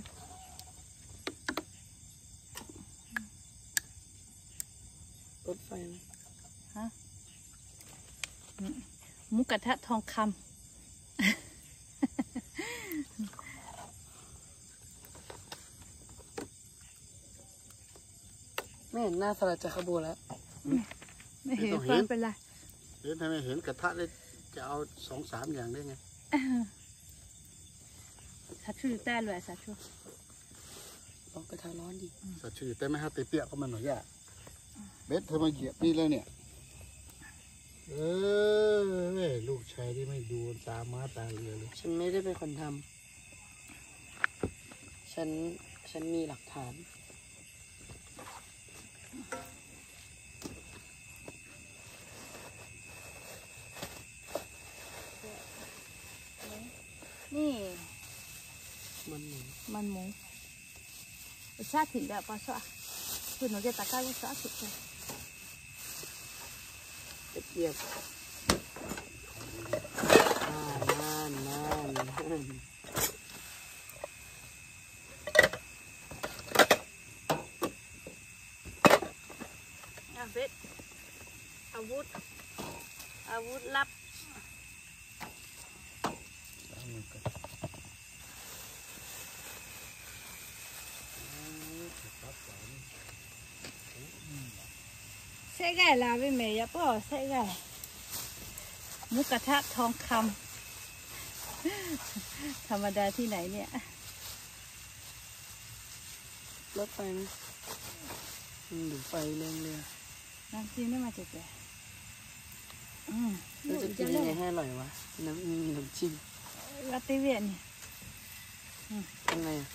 รถไฟไหม ฮะ หมูกระทะทองคำ ไม่เห็นหน้าสลัดจากข้างบนแล้ว ไม่เห็น ไม่ต้องเห็น ฟังเป็นไร เห็นทำไม เห็นกระทะเลย จะเอาสองสามอย่างได้ไง สาธุอยู่ใต้เลย สาธุ บอกกระทะร้อนดิ สาธุอยู่ใต้ ไม่ให้ตีเปียกก็มันหน่อยย่า เบสเธอมาเหยียบนี่แล้วเนี่ย เออ ลูกชายที่ไม่ดูตาม้าตาเรือเลย ฉันไม่ได้เป็นคนทำ ฉัน ฉันมีหลักฐาน Ni, maˇ moˍ. Shaˉ hkiꞈ daꞈ pa shaˉ. Hkui nawˬ geh taˍ kaˇ ve shaˉ hkiꞈ. Aˍ vuˉ, aˍ vuˉ laˇ. Shehˆ g'aˇ la ve mehˍ, yaꞈ k'o shehˆ g'aˇ. หมูกระทะทองคำ ธรรมดาที่ไหนเนี่ย แล้วไปไหม มันดูดไฟแรงเลยอะ น้ำจิ้มนี่มาจากไหน อืม แล้วจะกินยังไงให้อร่อยวะ น้ำ น้ำจิ้ม ว่าตีเวียนนี่ อืม ทำไงอะ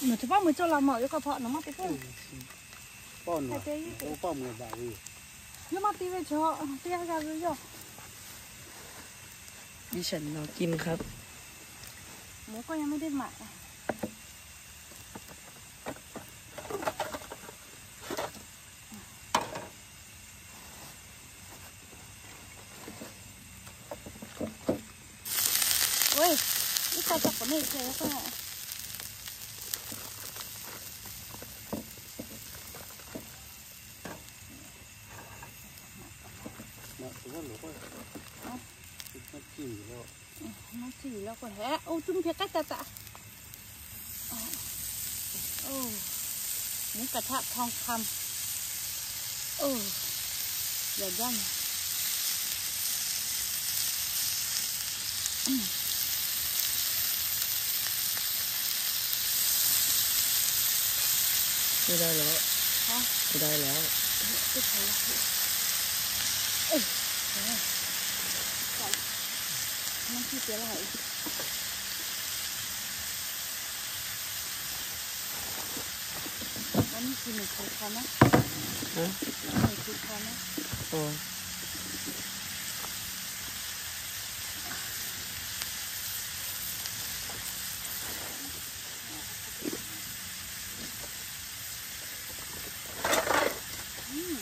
หนูจะป้อนมือโจ้เราเหมาะอยู่ก็เพราะหนูมาตีเพื่อน ป้อนหน่อย โอ้ ป้อนมือบ่าวดิ แล้วมาตีไปเถอะ ตีให้กันเลยเนาะ ดิฉันรอกินครับ หมูก็ยังไม่ได้หมักอะ โอ้ย นี่ใครจับผมไม่เคยก็ มาถือว่าหลวงพ่อ เอ้า มากินแล้ว น้ำจืดแล้วก็แฮะ โอ้ จุ่มเผ็ดใกล้จะจะ โอ้ หมูกระทะทองคำ โอ้ อย่าย่าง อืม ไม่ได้แล้ว ฮะ ไม่ได้แล้ว ไม่ใช่แล้ว เอ้ย มันขี้เกียจแล้ว อันนี้คือหนึ่งคือคอนะ ฮะ หนึ่งคือคอนะ อ๋อ อืม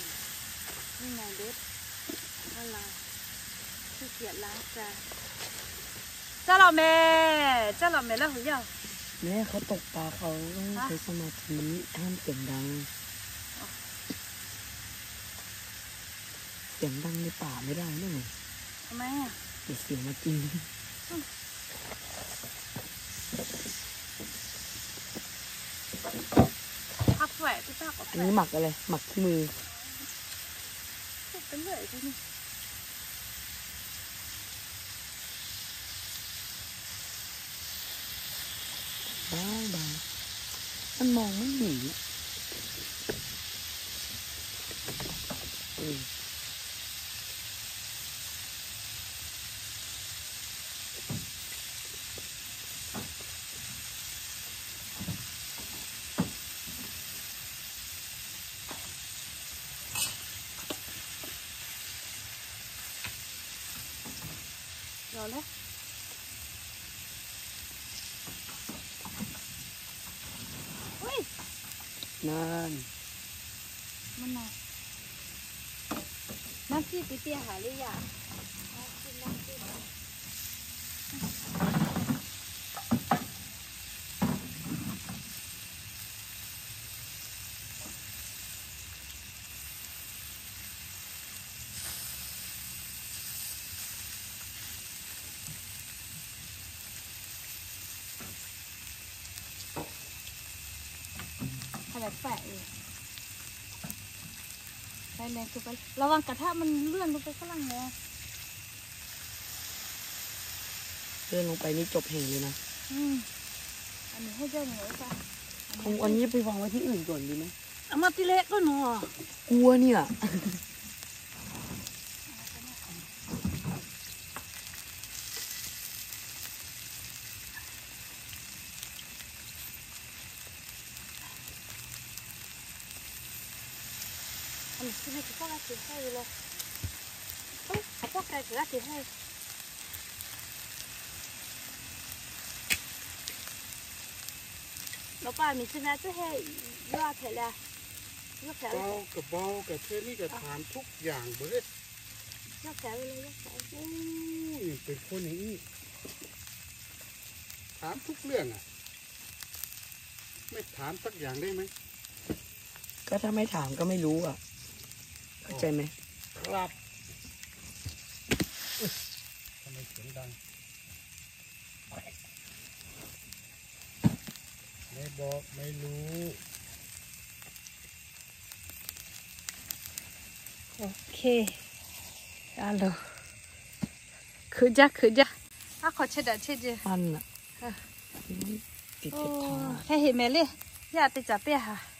นี่ไงเด็ด อะไร ขี้เกียจล้างจาน เจ้าเหล่าแม่ เจ้าเหล่าแม่แล้วหูยาว แม่เขาตกปลา เขาต้องใช้สมาธิ ห้ามเสียงดัง เสียงดังในป่าไม่ได้นะ ทำไมอะ เดี๋ยวเสือมากิน ผักแหวะที่ป้าก็แหวะ อันนี้หมักอะไร หมักขี้มือ พูดไปเรื่อยทีนี้ บางๆ มันมองไม่เห็นอะ อืม หล่อแล้ว อุ้ย นั่น มันน่ะ น้ำพริกก๋วยเตี๋ยวหาหรือยัง น้ำพริก น้ำพริก อะไรแปะอยู่ ไฟแรงเกินไป ระวังกระทะมันเลื่อนลงไปข้างล่างนะ เลื่อนลงไปนี่จบเหเลยนะ อืม อันนี้ให้เจ้าหนูไว้ก่อน เอาอันนี้ไปวางไว้ที่อื่นก่อนดีไหม เอามาทีเล็กก็หนู กลัวเนี่ย เ Chi meh chi pawˆ g'aˇ hteꞈ haiˇ ve le. Aˬ pawˆ k'ai kuiˬ g'aˇ hteꞈ haiˇ. Nawˬ pa miˬ chi meh a cuˉ hehˇ, yawˇ a hpehꞈ le. Yawˇ hpehꞈ ve. เบาก็เบา ก็แค่นี้ก็ถามทุกอย่างเลย Yawˇ hpehꞈ ve le, yawˇ hpehꞈ ve. โอ้ย เป็นคนอย่างนี้ ถามทุกเรื่องอะ ไม่ถามสักอย่างได้ไหม ก็ถ้าไม่ถามก็ไม่รู้อะ เข้าใจไหม ครับ ทำไมเสียงดัง ไม่บอกไม่รู้ โอเค a loˬ. Hkeuꞈ jaˇ, hkeuꞈ jaˇ. Aˉ hk'aw chehˇ daꞈ chehˇ jehˬ. Hk'e heˍ mehˍ le. Yaˇ te caˍ piˇ haˍ.